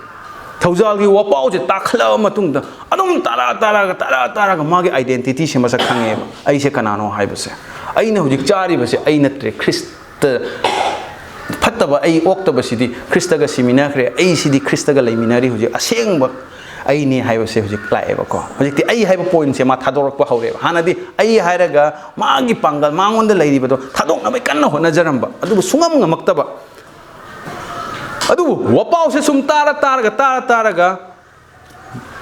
ꯊꯧꯖꯥꯜꯒꯤ ꯋꯥꯄꯥꯎꯁꯦ ꯇꯥꯈꯠꯂꯛꯑꯕ ꯃꯇꯨꯡꯗ ꯑꯗꯨꯝ ꯇꯥꯔ, ꯇꯥꯔꯒ, ꯇꯥꯔ, ꯇꯥꯔꯒ ꯃꯥꯒꯤ identityꯁꯦ ꯃꯁꯛ ꯈꯪꯉꯛꯑꯦꯕ꯫ ꯑꯩꯁꯦ ꯀꯅꯥꯅꯣ ꯍꯥꯏꯕꯁꯦ, ꯑꯩꯅ ꯍꯧꯖꯤꯛ ꯆꯥꯔꯤꯕꯁꯦ ꯑꯩ ꯅꯠꯇ꯭ꯔꯦ, ꯈ꯭ꯔꯤꯁꯇ꯫ ꯐꯠꯇꯕ ꯑꯩ ꯑꯣꯛꯇꯕꯁꯤꯗꯤ ꯈ꯭ꯔꯤꯁꯇꯒ ꯁꯤꯃꯤꯟꯅꯈ꯭ꯔꯦ꯫ ꯑꯩꯁꯤꯗꯤ ꯈ꯭ꯔꯤꯁꯇꯒ ꯂꯩꯃꯤꯟꯅꯔꯤ ꯍꯧꯖꯤꯛ꯫ ꯑꯁꯦꯡꯕ ꯑꯩꯅꯤ ꯍꯥꯏꯕꯁꯦ ꯍꯧꯖꯤꯛ ꯂꯥꯛꯑꯦꯕꯀꯣ꯫ ꯍꯧꯖꯤꯛꯇꯤ ꯑꯩ ꯍꯥꯏꯕ ꯄꯣꯏꯟꯁꯦ ꯃꯥ ꯊꯥꯗꯣꯔꯛꯄ ꯍꯧꯔꯦꯕ꯫ ꯍꯥꯟꯅꯗꯤ ꯑꯩ ꯍꯥꯏꯔꯒ ꯃꯥꯒꯤ ꯄꯥꯡꯒꯜ, ꯃꯉꯣꯟꯗ ꯂꯩꯔꯤꯕꯗꯣ ꯊꯥꯗꯣꯛꯅꯕ ꯀꯟꯅ ꯍꯣꯠꯅꯖꯔꯝꯕ, ꯑꯗꯨꯕꯨ ꯁꯨꯡꯉꯝ ꯉꯝꯃꯛꯇꯕ꯫ ꯑꯗꯨꯕꯨ ꯋꯥꯄꯥꯎꯁꯦ ꯁꯨꯝ ꯇꯥꯔ ꯇꯥꯔꯒ, ꯇꯥꯔ ꯇꯥꯔꯒ,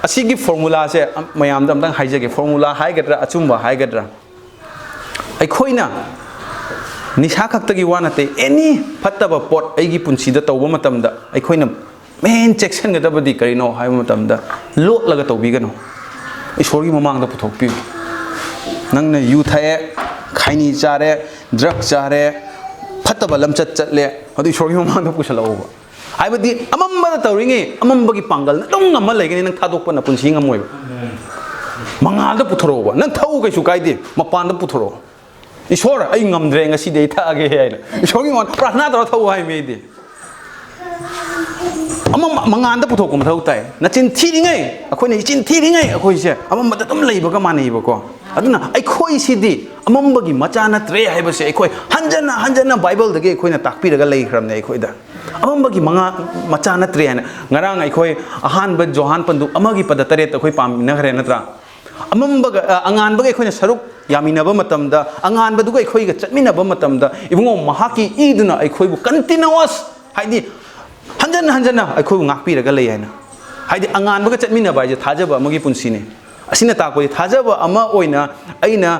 ꯑꯁꯤꯒꯤ ꯐꯣꯔꯃꯨꯂꯥꯁꯦ ꯃꯌꯥꯝꯗ ꯑꯝꯇꯪ ꯍꯥꯏꯖꯒꯦ꯫ ꯐꯣꯔꯃꯨꯂꯥ ꯍꯥꯏꯒꯗ꯭ꯔꯥ, ꯑꯆꯨꯝꯕ ꯍꯥꯏꯒꯗ꯭ꯔꯥ? ꯑꯩꯈꯣꯏꯅ ꯅꯤꯁꯥ ꯈꯛꯇꯒꯤ ꯋꯥ ꯅꯠꯇꯦ, ꯑꯦꯅꯤ ꯐꯠꯇꯕ ꯄꯣꯠ ꯑꯩꯒꯤ ꯄꯨꯟꯁꯤꯗ ꯇꯧꯕ ꯃꯇꯝꯗ ꯑꯩꯈꯣꯏꯅ ꯃꯦꯟ ꯆꯦꯛꯁꯤꯟꯒꯗꯕꯗꯤ ꯀꯔꯤꯅꯣ ꯍꯥꯏꯕ ꯃꯇꯝꯗ, ꯂꯣꯠꯂꯒ ꯇꯧꯕꯤꯒꯅꯨ꯫ ꯏꯁꯣꯔꯒꯤ ꯃꯃꯥꯡꯗ ꯄꯨꯊꯣꯛꯄꯤꯌꯨ꯫ ꯅꯪꯅ ꯌꯨ ꯊꯛꯑꯦ, ꯈꯥꯏꯅꯤ ꯆꯥꯔꯦ, ꯗ꯭ꯔꯒ ꯆꯥꯔꯦ, ꯐꯠꯇꯕ ꯂꯝꯆꯠ ꯆꯠꯂꯦ, ꯑꯗꯨ ꯏꯁꯣꯔꯒꯤ ꯃꯃꯥꯡꯗ ꯄꯨꯁꯜꯂꯛꯎꯕ꯫ ꯍꯥꯏꯕꯗꯤ ꯑꯃꯝꯕꯗ ꯇꯧꯔꯤꯉꯩ ꯑꯃꯝꯕꯒꯤ ꯄꯥꯡꯒꯜꯅ ꯑꯗꯨꯝ ꯉꯝꯃ ꯂꯩꯒꯅꯤ, ꯅꯪ ꯊꯥꯗꯣꯛꯄ ꯅꯄꯨꯟꯁꯤ ꯉꯝꯃꯣꯏꯕ꯫ ꯃꯉꯥꯜꯗ ꯄꯨꯊꯣꯔꯛꯎꯕ꯫ ꯅꯪ ꯊꯛꯎ, ꯀꯩꯁꯨ ꯀꯥꯏꯗꯦ, ꯃꯄꯥꯟꯗ ꯄꯨꯊꯣꯔꯛꯑꯣ꯫ "ꯏꯁꯣꯔ, ꯑꯩ ꯉꯝꯗ꯭ꯔꯦ, ꯉꯁꯤꯗꯤ ꯑꯩ ꯊꯛꯑꯒꯦ" ꯍꯥꯏꯅ ꯏꯁꯣꯔꯒꯤ ꯃꯉꯣꯟꯗ ꯄ꯭ꯔꯥꯊꯅꯥ ꯇꯧꯔ ꯊꯛꯎ ꯍꯥꯏꯃꯤ ꯑꯩꯗꯤ꯫ ꯑꯃ ꯃ-, ꯃꯉꯥꯟꯗ ꯄꯨꯊꯣꯛꯄ ꯃꯊꯧ ꯇꯥꯏ꯫ ꯅꯆꯤꯟ ꯊꯤꯔꯤꯉꯩ, ꯑꯩꯈꯣꯏꯅ ꯏꯆꯤꯟ ꯊꯤꯔꯤꯉꯩ ꯑꯩꯈꯣꯏꯁꯦ ꯑꯃꯝꯕꯗ ꯑꯗꯨꯝ ꯂꯩꯕꯒ ꯃꯥꯟꯅꯩꯕꯀꯣ꯫ ꯑꯗꯨꯅ ꯑꯩꯈꯣꯏꯁꯤꯗꯤ ꯑꯃꯝꯕꯒꯤ ꯃꯆꯥ ꯅꯠꯇ꯭ꯔꯦ ꯍꯥꯏꯕꯁꯦ ꯑꯩꯈꯣꯏ ꯍꯟꯖꯟꯅ ꯍꯟꯖꯟꯅ ꯕꯥꯏꯕꯜꯗꯒꯤ ꯑꯩꯈꯣꯏꯅ ꯇꯥꯛꯄꯤꯔꯒ ꯂꯩꯈ꯭ꯔꯕꯅꯦ ꯑꯩꯈꯣꯏꯗ꯫ ꯑꯃꯝꯕꯒꯤ ꯃꯉꯥ ꯃꯆꯥ ꯅꯠꯇ꯭ꯔꯦ ꯍꯥꯏꯅ꯫ ꯉꯔꯥꯡ ꯑꯩꯈꯣꯏ ꯑꯍꯥꯟꯕ ꯖꯣꯍꯥꯟ ꯄꯟꯗꯨꯞ ꯑꯃꯒꯤ ꯄꯗ ꯇꯔꯦꯠꯇ ꯑꯩꯈꯣꯏ ꯄꯥꯃꯤꯟꯅꯈ꯭ꯔꯦ ꯅꯠꯇ꯭ꯔꯥ? ꯑꯃꯝꯕꯒ, ꯑ, ꯑꯉꯥꯟꯕꯒ ꯑꯩꯈꯣꯏꯅ ꯁꯔꯨꯛ ꯌꯥꯃꯤꯟꯅꯕ ꯃꯇꯝꯗ, ꯑꯉꯥꯟꯕꯗꯨꯒ ꯑꯩꯈꯣꯏꯒ ꯆꯠꯃꯤꯟꯅꯕ ꯃꯇꯝꯗ, ꯏꯕꯨꯡꯉꯣ, ꯃꯍꯥꯛꯀꯤ ꯏꯗꯨꯅ ꯑꯩꯈꯣꯏꯕꯨ continuous, ꯍꯥꯏꯗꯤ ꯍꯟꯖꯟ ꯍꯟꯖꯟꯅ ꯑꯩꯈꯣꯏꯕꯨ ꯉꯥꯛꯄꯤꯔꯒ ꯂꯩ ꯍꯥꯏꯅ꯫ ꯍꯥꯏꯗꯤ ꯑꯉꯥꯟꯕꯒ ꯆꯠꯃꯤꯟꯅꯕ ꯍꯥꯏꯁꯦ ꯊꯥꯖꯕ ꯑꯃꯒꯤ ꯄꯨꯟꯁꯤꯅꯤ꯫ ꯑꯁꯤꯅ ꯇꯥꯛꯄꯗꯤ ꯊꯥꯖꯕ ꯑꯃ ꯑꯣꯏꯅ ꯑꯩꯅ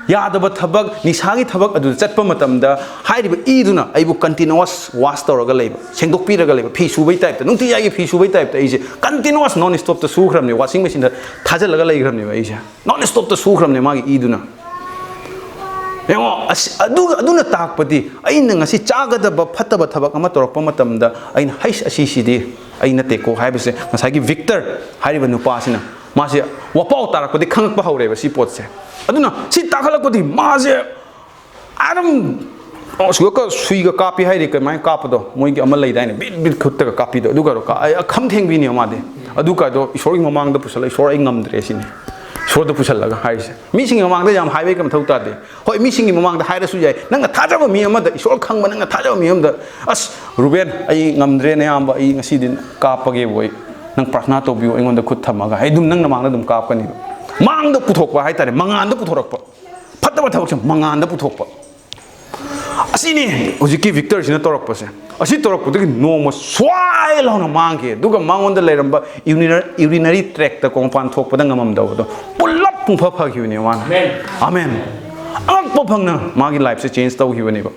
ꯌꯥꯗꯕ ꯊꯕꯛ, ꯅꯤꯁꯥꯒꯤ ꯊꯕꯛ ꯑꯗꯨꯗ ꯆꯠꯄ ꯃꯇꯝꯗ ꯍꯥꯏꯔꯤꯕ ꯏꯗꯨꯅ ꯑꯩꯕꯨ continuous wash ꯇꯧꯔꯒ ꯂꯩꯕ, ꯁꯦꯡꯗꯣꯛꯄꯤꯔꯒ ꯂꯩꯕ, ꯐꯤ ꯁꯨꯕꯩ ꯇꯥꯏꯞꯇ, ꯅꯨꯡꯇꯤꯖꯥꯒꯤ ꯐꯤ ꯁꯨꯕꯩ ꯇꯥꯏꯞꯇ ꯑꯩꯁꯦ continuous non stopꯇ ꯁꯨꯈ꯭ꯔꯕꯅꯦ, washing machineꯗ ꯊꯥꯖꯤꯜꯂꯒ ꯂꯩꯈ꯭ꯔꯕꯅꯦꯕ ꯑꯩꯁꯦ꯫ Non stopꯇ ꯁꯨꯈ꯭ꯔꯕꯅꯦ ꯃꯥꯒꯤ ꯏꯗꯨꯅ꯫ ꯌꯦꯡꯉꯣ, ꯑꯁ, ꯑꯗꯨ, ꯑꯗꯨꯅ ꯇꯥꯛꯄꯗꯤ ꯑꯩꯅ ꯉꯁꯤ ꯆꯥꯒꯗꯕ ꯐꯠꯇꯕ ꯊꯕꯛ ꯑꯃ ꯇꯧꯔꯛꯄ ꯃꯇꯝꯗ ꯑꯩꯅ, "ꯍꯩꯁ, ꯑꯁꯤꯁꯤꯗꯤ ꯑꯩ ꯅꯠꯇꯦꯀꯣ" ꯍꯥꯏꯕꯁꯦ ꯉꯁꯥꯏꯒꯤ ꯚꯤꯛꯇꯔ ꯍꯥꯏꯔꯤꯕ ꯅꯨꯄꯥꯁꯤꯅ, ꯃꯥꯁꯦ ꯋꯥꯄꯥꯎ ꯇꯥꯔꯛꯄꯗꯤ ꯈꯪꯉꯛꯄ ꯍꯧꯔꯦꯕ ꯁꯤ ꯄꯣꯠꯁꯦ꯫ ꯑꯗꯨꯅ ꯁꯤ ꯇꯥꯈꯠꯂꯛꯄꯗꯤ ꯃꯥꯁꯦ ꯑꯗꯨꯝ, ꯑꯣ, ꯁꯨꯒ ꯁꯨꯏꯒ ꯀꯥꯞꯄꯤ ꯍꯥꯏꯔꯤ, ꯀꯃꯥꯏꯅ ꯀꯥꯞꯄꯗꯣ? ꯃꯣꯏꯒꯤ ꯑꯃ ꯂꯩꯗꯥꯏꯅꯦ, ꯕꯤꯠ ꯕꯤꯠ ꯈꯨꯠꯇꯒ ꯀꯥꯞꯄꯤꯗꯣ, ꯑꯗꯨꯒꯗꯣ ꯀꯥ-, ꯑꯩ ꯈꯝ ꯊꯦꯡꯕꯤꯅꯦꯕ ꯃꯥꯗꯤ꯫ ꯑꯗꯨ ꯀꯥꯗꯣ ꯏꯁꯣꯔꯒꯤ ꯃꯃꯥꯡꯗ ꯄꯨꯁꯜꯂ, "ꯏꯁꯣꯔ, ꯑꯩ ꯉꯝꯗ꯭ꯔꯦ" ꯁꯤꯅꯤ ꯏꯁꯣꯔꯗ ꯄꯨꯁꯜꯂꯒ ꯍꯥꯏꯔꯤꯁꯦ꯫ ꯃꯤꯁꯤꯡꯒꯤ ꯃꯃꯥꯡꯗ ꯌꯥꯝ ꯍꯥꯏꯕꯒꯤ ꯃꯊꯧ ꯇꯥꯗꯦ꯫ ꯍꯣꯏ, ꯃꯤꯁꯤꯡꯒꯤ ꯃꯃꯥꯡꯗ ꯍꯥꯏꯔꯁꯨ ꯌꯥꯏ꯫ ꯅꯪꯅ ꯊꯥꯖꯕ ꯃꯤ ꯑꯃꯗ, ꯏꯁꯣꯔ ꯈꯪꯕ ꯅꯪꯅ ꯊꯥꯖꯕ ꯃꯤ ꯑꯃꯗ, "ꯑꯁ, ꯔꯨꯕꯦꯟ, ꯑꯩ ꯉꯝꯗ꯭ꯔꯦ ꯅꯌꯥꯝꯕ, ꯑꯩ ꯉꯁꯤꯗꯤ ꯀꯥꯞꯄꯒꯦꯕꯨ ꯑꯩ" ꯅꯪ ꯄ꯭ꯔꯥꯊꯅꯥ ꯇꯧꯕꯤꯌꯨ, ꯑꯩꯉꯣꯟꯗ ꯈꯨꯠ ꯊꯝꯃꯒ ꯑꯩ ꯑꯗꯨꯝ ꯅꯪꯅ ꯃꯥꯡꯗ ꯑꯗꯨꯝ ꯀꯥꯞꯀꯅꯤꯕ꯫ ꯃꯥꯡꯗ ꯄꯨꯊꯣꯛꯄ ꯍꯥꯏꯇꯥꯔꯦ, ꯃꯉꯥꯟꯗ ꯄꯨꯊꯣꯔꯛꯄ꯫ ꯐꯠꯇꯕ ꯊꯕꯛꯁꯦ ꯃꯉꯥꯟꯗ ꯄꯨꯊꯣꯛꯄ꯫ ꯑꯁꯤꯅꯤ ꯍꯧꯖꯤꯛꯀꯤ ꯚꯤꯛꯇꯔꯁꯤꯅ ꯇꯧꯔꯛꯄꯁꯦ꯫ ꯑꯁꯤ ꯇꯧꯔꯛꯄꯗꯒꯤ ꯅꯣꯡꯃ ꯁ꯭ꯋꯥꯏ ꯂꯥꯎꯅ ꯃꯥꯡꯈꯤ꯫ ꯑꯗꯨꯒ ꯃꯉꯣꯟꯗ ꯂꯩꯔꯝꯕ ꯌꯨꯔꯤꯅꯔꯤ ꯇ꯭ꯔꯦꯛꯇ ꯀꯣꯡꯄꯥꯟ ꯊꯣꯛꯄꯗ ꯉꯝꯃꯝꯗꯕꯗꯣ ꯄꯨꯂꯞ ꯄꯨꯡꯐ ꯐꯈꯤꯕꯅꯦ ꯃꯥꯅ꯫ ꯑꯃꯦꯟ꯫ ꯑꯉꯛꯄ ꯐꯪꯅ ꯃꯥꯒꯤ ꯂꯥꯏꯐꯁꯦ ꯆꯦꯟꯖ ꯇꯧꯈꯤꯕꯅꯦꯕ꯫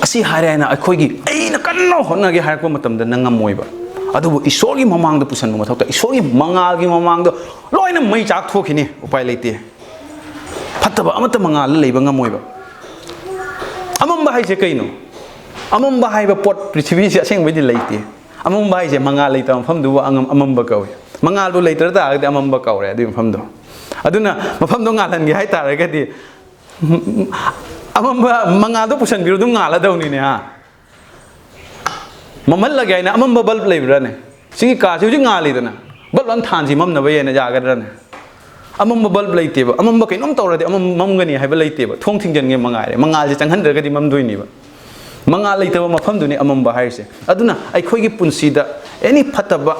ꯑꯁꯤ ꯍꯥꯏꯔꯦ ꯍꯥꯏꯅ ꯑꯩꯈꯣꯏꯒꯤ ꯑꯩꯅ ꯀꯟꯅ ꯍꯣꯠꯅꯒꯦ ꯍꯥꯏꯔꯛꯄ ꯃꯇꯝꯗ ꯅꯪ ꯉꯝꯃꯣꯏꯕ꯫ ꯑꯗꯨꯕꯨ ꯏꯁꯣꯔꯒꯤ ꯃꯃꯥꯡꯗ ꯄꯨꯁꯟꯕ ꯃꯊꯧ ꯇꯥꯏ꯫ ꯏꯁꯣꯔꯒꯤ ꯃꯉꯥꯜꯒꯤ ꯃꯃꯥꯡꯗ ꯂꯣꯏꯅ ꯃꯩ ꯆꯥꯛꯊꯣꯛꯈꯤꯅꯤ꯫ ꯎꯄꯥꯏ ꯂꯩꯇꯦ꯫ ꯐꯠꯇꯕ ꯑꯃꯠꯇ ꯃꯉꯥꯜꯗ ꯂꯩꯕ ꯉꯝꯃꯣꯏꯕ꯫ ꯑꯃꯝꯕ ꯍꯥꯏꯁꯦ ꯀꯩꯅꯣ? ꯑꯃꯝꯕ ꯍꯥꯏꯕ ꯄꯣꯠ ꯄ꯭ꯔꯤꯊꯤꯕꯤꯁꯦ ꯑꯁꯦꯡꯕꯩꯗꯤ ꯂꯩꯇꯦ꯫ ꯑꯃꯝꯕ ꯍꯥꯏꯁꯦ ꯃꯉꯥꯜ ꯂꯩꯇꯕ ꯃꯐꯝꯗꯨꯕꯨ ꯑꯉꯝ-, ꯑꯃꯝꯕ ꯀꯧꯏ꯫ ꯃꯉꯥꯜꯗꯨ ꯂꯩꯇ꯭ꯔ ꯇꯥꯔꯒꯗꯤ ꯑꯃꯝꯕ ꯀꯧꯔꯦ ꯑꯗꯨꯒꯤ ꯃꯐꯝꯗꯣ꯫ ꯑꯗꯨꯅ ꯃꯐꯝꯗꯣ ꯉꯥꯜꯍꯟꯒꯦ ꯍꯥꯏ ꯇꯥꯔꯒꯗꯤ ꯑꯃꯝꯕ ꯃꯉꯥꯜꯗꯣ ꯄꯨꯁꯟꯕꯤꯔꯣ, ꯑꯗꯨꯝ ꯉꯥꯜꯂꯗꯧꯅꯤꯅꯦ, ꯍꯥ? ꯃꯝꯍꯜꯂꯒꯦ ꯍꯥꯏꯅ ꯑꯃꯝꯕ ꯕꯜꯕ ꯂꯩꯕ꯭ꯔꯥꯅꯦ? ꯁꯤꯒꯤ ꯀꯥꯁꯤ ꯍꯧꯖꯤꯛ ꯉꯥꯜꯂꯤꯗꯅ, ꯕꯜꯕ ꯑꯃ ꯊꯥꯟꯁꯤ ꯃꯝꯅꯕ ꯍꯥꯏꯅ ꯌꯥꯒꯗ꯭ꯔꯥꯅꯦ? ꯑꯃꯝꯕ ꯕꯜꯕ ꯂꯩꯇꯦꯕ꯫ ꯑꯃꯝꯕ ꯀꯩꯅꯣꯝ ꯇꯧꯔꯗꯤ ꯑꯃꯝ ꯃꯝꯒꯅꯤ ꯍꯥꯏꯕ ꯂꯩꯇꯦꯕ꯫ ꯊꯣꯡ ꯊꯤꯡꯖꯤꯟꯒꯦ ꯃꯉꯥꯏꯔꯦ꯫ ꯃꯉꯥꯜꯁꯦ ꯆꯪꯍꯟꯗ꯭ꯔꯒꯗꯤ ꯃꯝꯗꯣꯏꯅꯦꯕ꯫ ꯃꯉꯥꯜ ꯂꯩꯇꯕ ꯃꯐꯝꯗꯨꯅꯤ ꯑꯃꯝꯕ ꯍꯥꯏꯔꯤꯁꯦ꯫ ꯑꯗꯨꯅ ꯑꯩꯈꯣꯏꯒꯤ ꯄꯨꯟꯁꯤꯗ ꯑꯦꯅꯤ ꯐꯠꯇꯕ,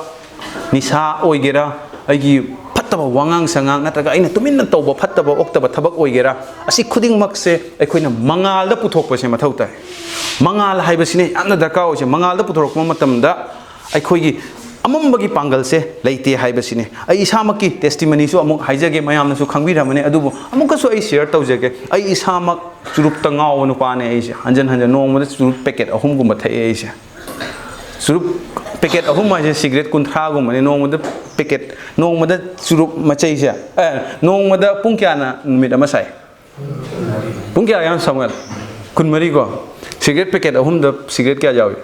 ꯅꯤꯁꯥ ꯑꯣꯏꯒꯦꯔꯥ, ꯑꯩꯒꯤ ꯐꯠꯇꯕ ꯋꯥꯉꯥꯡ ꯁꯉꯥꯡ ꯅꯠꯇ꯭ꯔꯒ ꯑꯩꯅ ꯇꯨꯃꯤꯟꯅ ꯇꯧꯕ ꯐꯠꯇꯕ ꯑꯣꯛꯇꯕ ꯊꯕꯛ ꯑꯣꯏꯒꯦꯔꯥ, ꯑꯁꯤ ꯈꯨꯗꯤꯡꯃꯛꯁꯦ ꯑꯩꯈꯣꯏꯅ ꯃꯉꯥꯜꯗ ꯄꯨꯊꯣꯛꯄꯁꯦ ꯃꯊꯧ ꯇꯥꯏ꯫ ꯃꯉꯥꯜ ꯍꯥꯏꯕꯁꯤꯅ ꯌꯥꯝꯅ ꯗꯔꯀꯥꯔ ꯑꯣꯏꯁꯦ꯫ ꯃꯉꯥꯜꯗ ꯄꯨꯊꯣꯔꯛꯄ ꯃꯇꯝꯗ ꯑꯩꯈꯣꯏꯒꯤ ꯑꯃꯝꯕꯒꯤ ꯄꯥꯡꯒꯜꯁꯦ ꯂꯩꯇꯦ ꯍꯥꯏꯕꯁꯤꯅꯤ꯫ ꯑꯩ ꯏꯁꯥꯃꯛꯀꯤ ꯇꯦꯁꯇꯤꯃꯅꯤꯁꯨ ꯑꯃꯨꯛ ꯍꯥꯏꯖꯒꯦ, ꯃꯌꯥꯝꯅꯁꯨ ꯈꯪꯕꯤꯔꯝꯃꯅꯤ, ꯑꯗꯨꯕꯨ ꯑꯃꯨꯛꯀꯁꯨ ꯑꯩ ꯁꯤꯌꯔ ꯇꯧꯖꯒꯦ꯫ ꯑꯩ ꯏꯁꯥꯃꯛ ꯆꯨꯔꯨꯞꯇ ꯉꯥꯎꯕ ꯅꯨꯄꯥꯅꯦ ꯑꯩꯁꯦ꯫ ꯍꯟꯖꯟ ꯍꯟꯖꯟ ꯅꯣꯡꯃꯗ ꯆꯨꯔꯨꯞ ꯄꯦꯀꯦꯠ ꯑꯍꯨꯝꯒꯨꯝꯕ ꯊꯛꯑꯦ ꯑꯩꯁꯦ꯫ ꯆꯨꯔꯨꯞ ꯄꯦꯀꯦꯠ ꯑꯍꯨꯝ ꯍꯥꯏꯁꯦ ꯁꯤꯒꯔꯦꯠ ꯀꯨꯟꯊ꯭ꯔꯥꯒꯨꯝꯕꯅꯦ꯫ ꯅꯣꯡꯃꯗ ꯄꯦꯀꯦꯠ, ꯅꯣꯡꯃꯗ ꯆꯨꯔꯨꯞ ꯃꯆꯩꯁꯦ, ꯑꯦ, ꯅꯣꯡꯃꯗ ꯄꯨꯡ ꯀꯌꯥꯅ ꯅꯨꯃꯤꯠ ꯑꯃ ꯁꯥꯏ? ꯄꯨꯡ ꯀꯌꯥ ꯌꯥꯝ, ꯁꯥꯃꯨꯑꯦꯜ? ꯀꯨꯟꯃꯔꯤꯀꯣ꯫ ꯁꯤꯒꯔꯦꯠ ꯄꯦꯀꯦꯠ ꯑꯍꯨꯝꯗ ꯁꯤꯒꯔꯦꯠ ꯀꯌꯥ ꯌꯥꯎꯏ?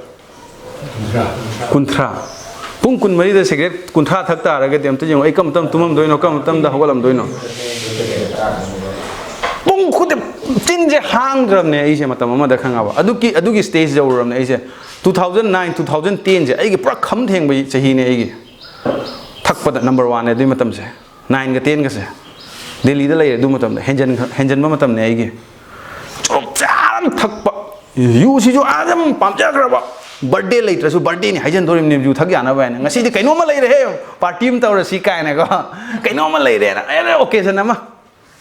ꯀꯨꯟꯊ꯭ꯔꯥ꯫ ꯄꯨꯡ ꯀꯨꯟꯃꯔꯤꯗ ꯁꯤꯒꯔꯦꯠ ꯀꯨꯟꯊ꯭ꯔꯥ ꯊꯛ ꯇꯥꯔꯒꯗꯤ ꯑꯝꯇ ꯌꯦꯡꯉꯣ, ꯑꯩ ꯀꯔꯝ ꯃꯇꯝ ꯇꯨꯝꯃꯝꯗꯣꯏꯅꯣ, ꯀꯔꯝ ꯃꯇꯝꯗ ꯍꯧꯒꯠꯂꯝꯗꯣꯏꯅꯣ? ꯄꯨꯡ ꯈꯨꯗꯤꯡ ꯆꯤꯟꯁꯦ ꯍꯥꯡꯗ꯭ꯔꯕꯅꯦ ꯑꯩꯁꯦ ꯃꯇꯝ ꯑꯃꯗ, ꯈꯪꯉꯕ? ꯑꯗꯨꯒꯤ, ꯑꯗꯨꯒꯤ ꯁ꯭ꯇꯦꯖ ꯌꯧꯔꯨꯔꯕꯅꯦ ꯑꯩꯁꯦ꯫ Two thousand nine, two thousand ten ꯁꯦ ꯑꯩꯒꯤ ꯄꯨꯔꯥ ꯈꯝ ꯊꯦꯡꯕꯒꯤ ꯆꯍꯤꯅꯦ ꯑꯩꯒꯤ꯫ ꯊꯛꯄꯗ ꯅꯝꯕꯔ ꯋꯥꯟꯅꯦ ꯑꯗꯨꯏ ꯃꯇꯝꯁꯦ꯫ ꯅꯥꯏꯟꯒ ꯇꯦꯟꯒꯁꯦ꯫ ꯗꯦꯜꯂꯤꯗ ꯂꯩꯔꯦ ꯑꯗꯨ ꯃꯇꯝꯗ꯫ ꯍꯦꯟꯖꯟ-, ꯍꯦꯟꯖꯟꯕ ꯃꯇꯝꯅꯦ ꯑꯩꯒꯤ꯫ ꯆꯨꯔꯨꯞꯁꯦ ꯑꯗꯨꯝ ꯊꯛꯄ꯫ ꯌꯨꯁꯤꯁꯨ ꯑꯗꯨꯝ ꯄꯥꯝꯖꯈ꯭ꯔꯕ꯫ ꯕꯔꯗꯦ ꯂꯩꯇ꯭ꯔꯁꯨ ꯕꯔꯗꯦꯅꯤ ꯍꯥꯏꯖꯟꯗꯣꯔꯤꯕꯅꯦꯕ ꯌꯨ ꯊꯛ ꯌꯥꯅꯕ ꯍꯥꯏꯅ꯫ "ꯉꯁꯤꯗꯤ ꯀꯩꯅꯣꯝꯃ ꯂꯩꯔꯦꯍꯦ, ꯄꯥꯔꯇꯤ ꯑꯃ ꯇꯧꯔꯁꯤ" ꯀꯥꯏꯅꯀꯣ꯫ ꯀꯩꯅꯣꯝꯃ ꯂꯩꯔꯦꯅ ꯑꯦ ꯑꯣꯀꯦꯖꯟ ꯑꯃ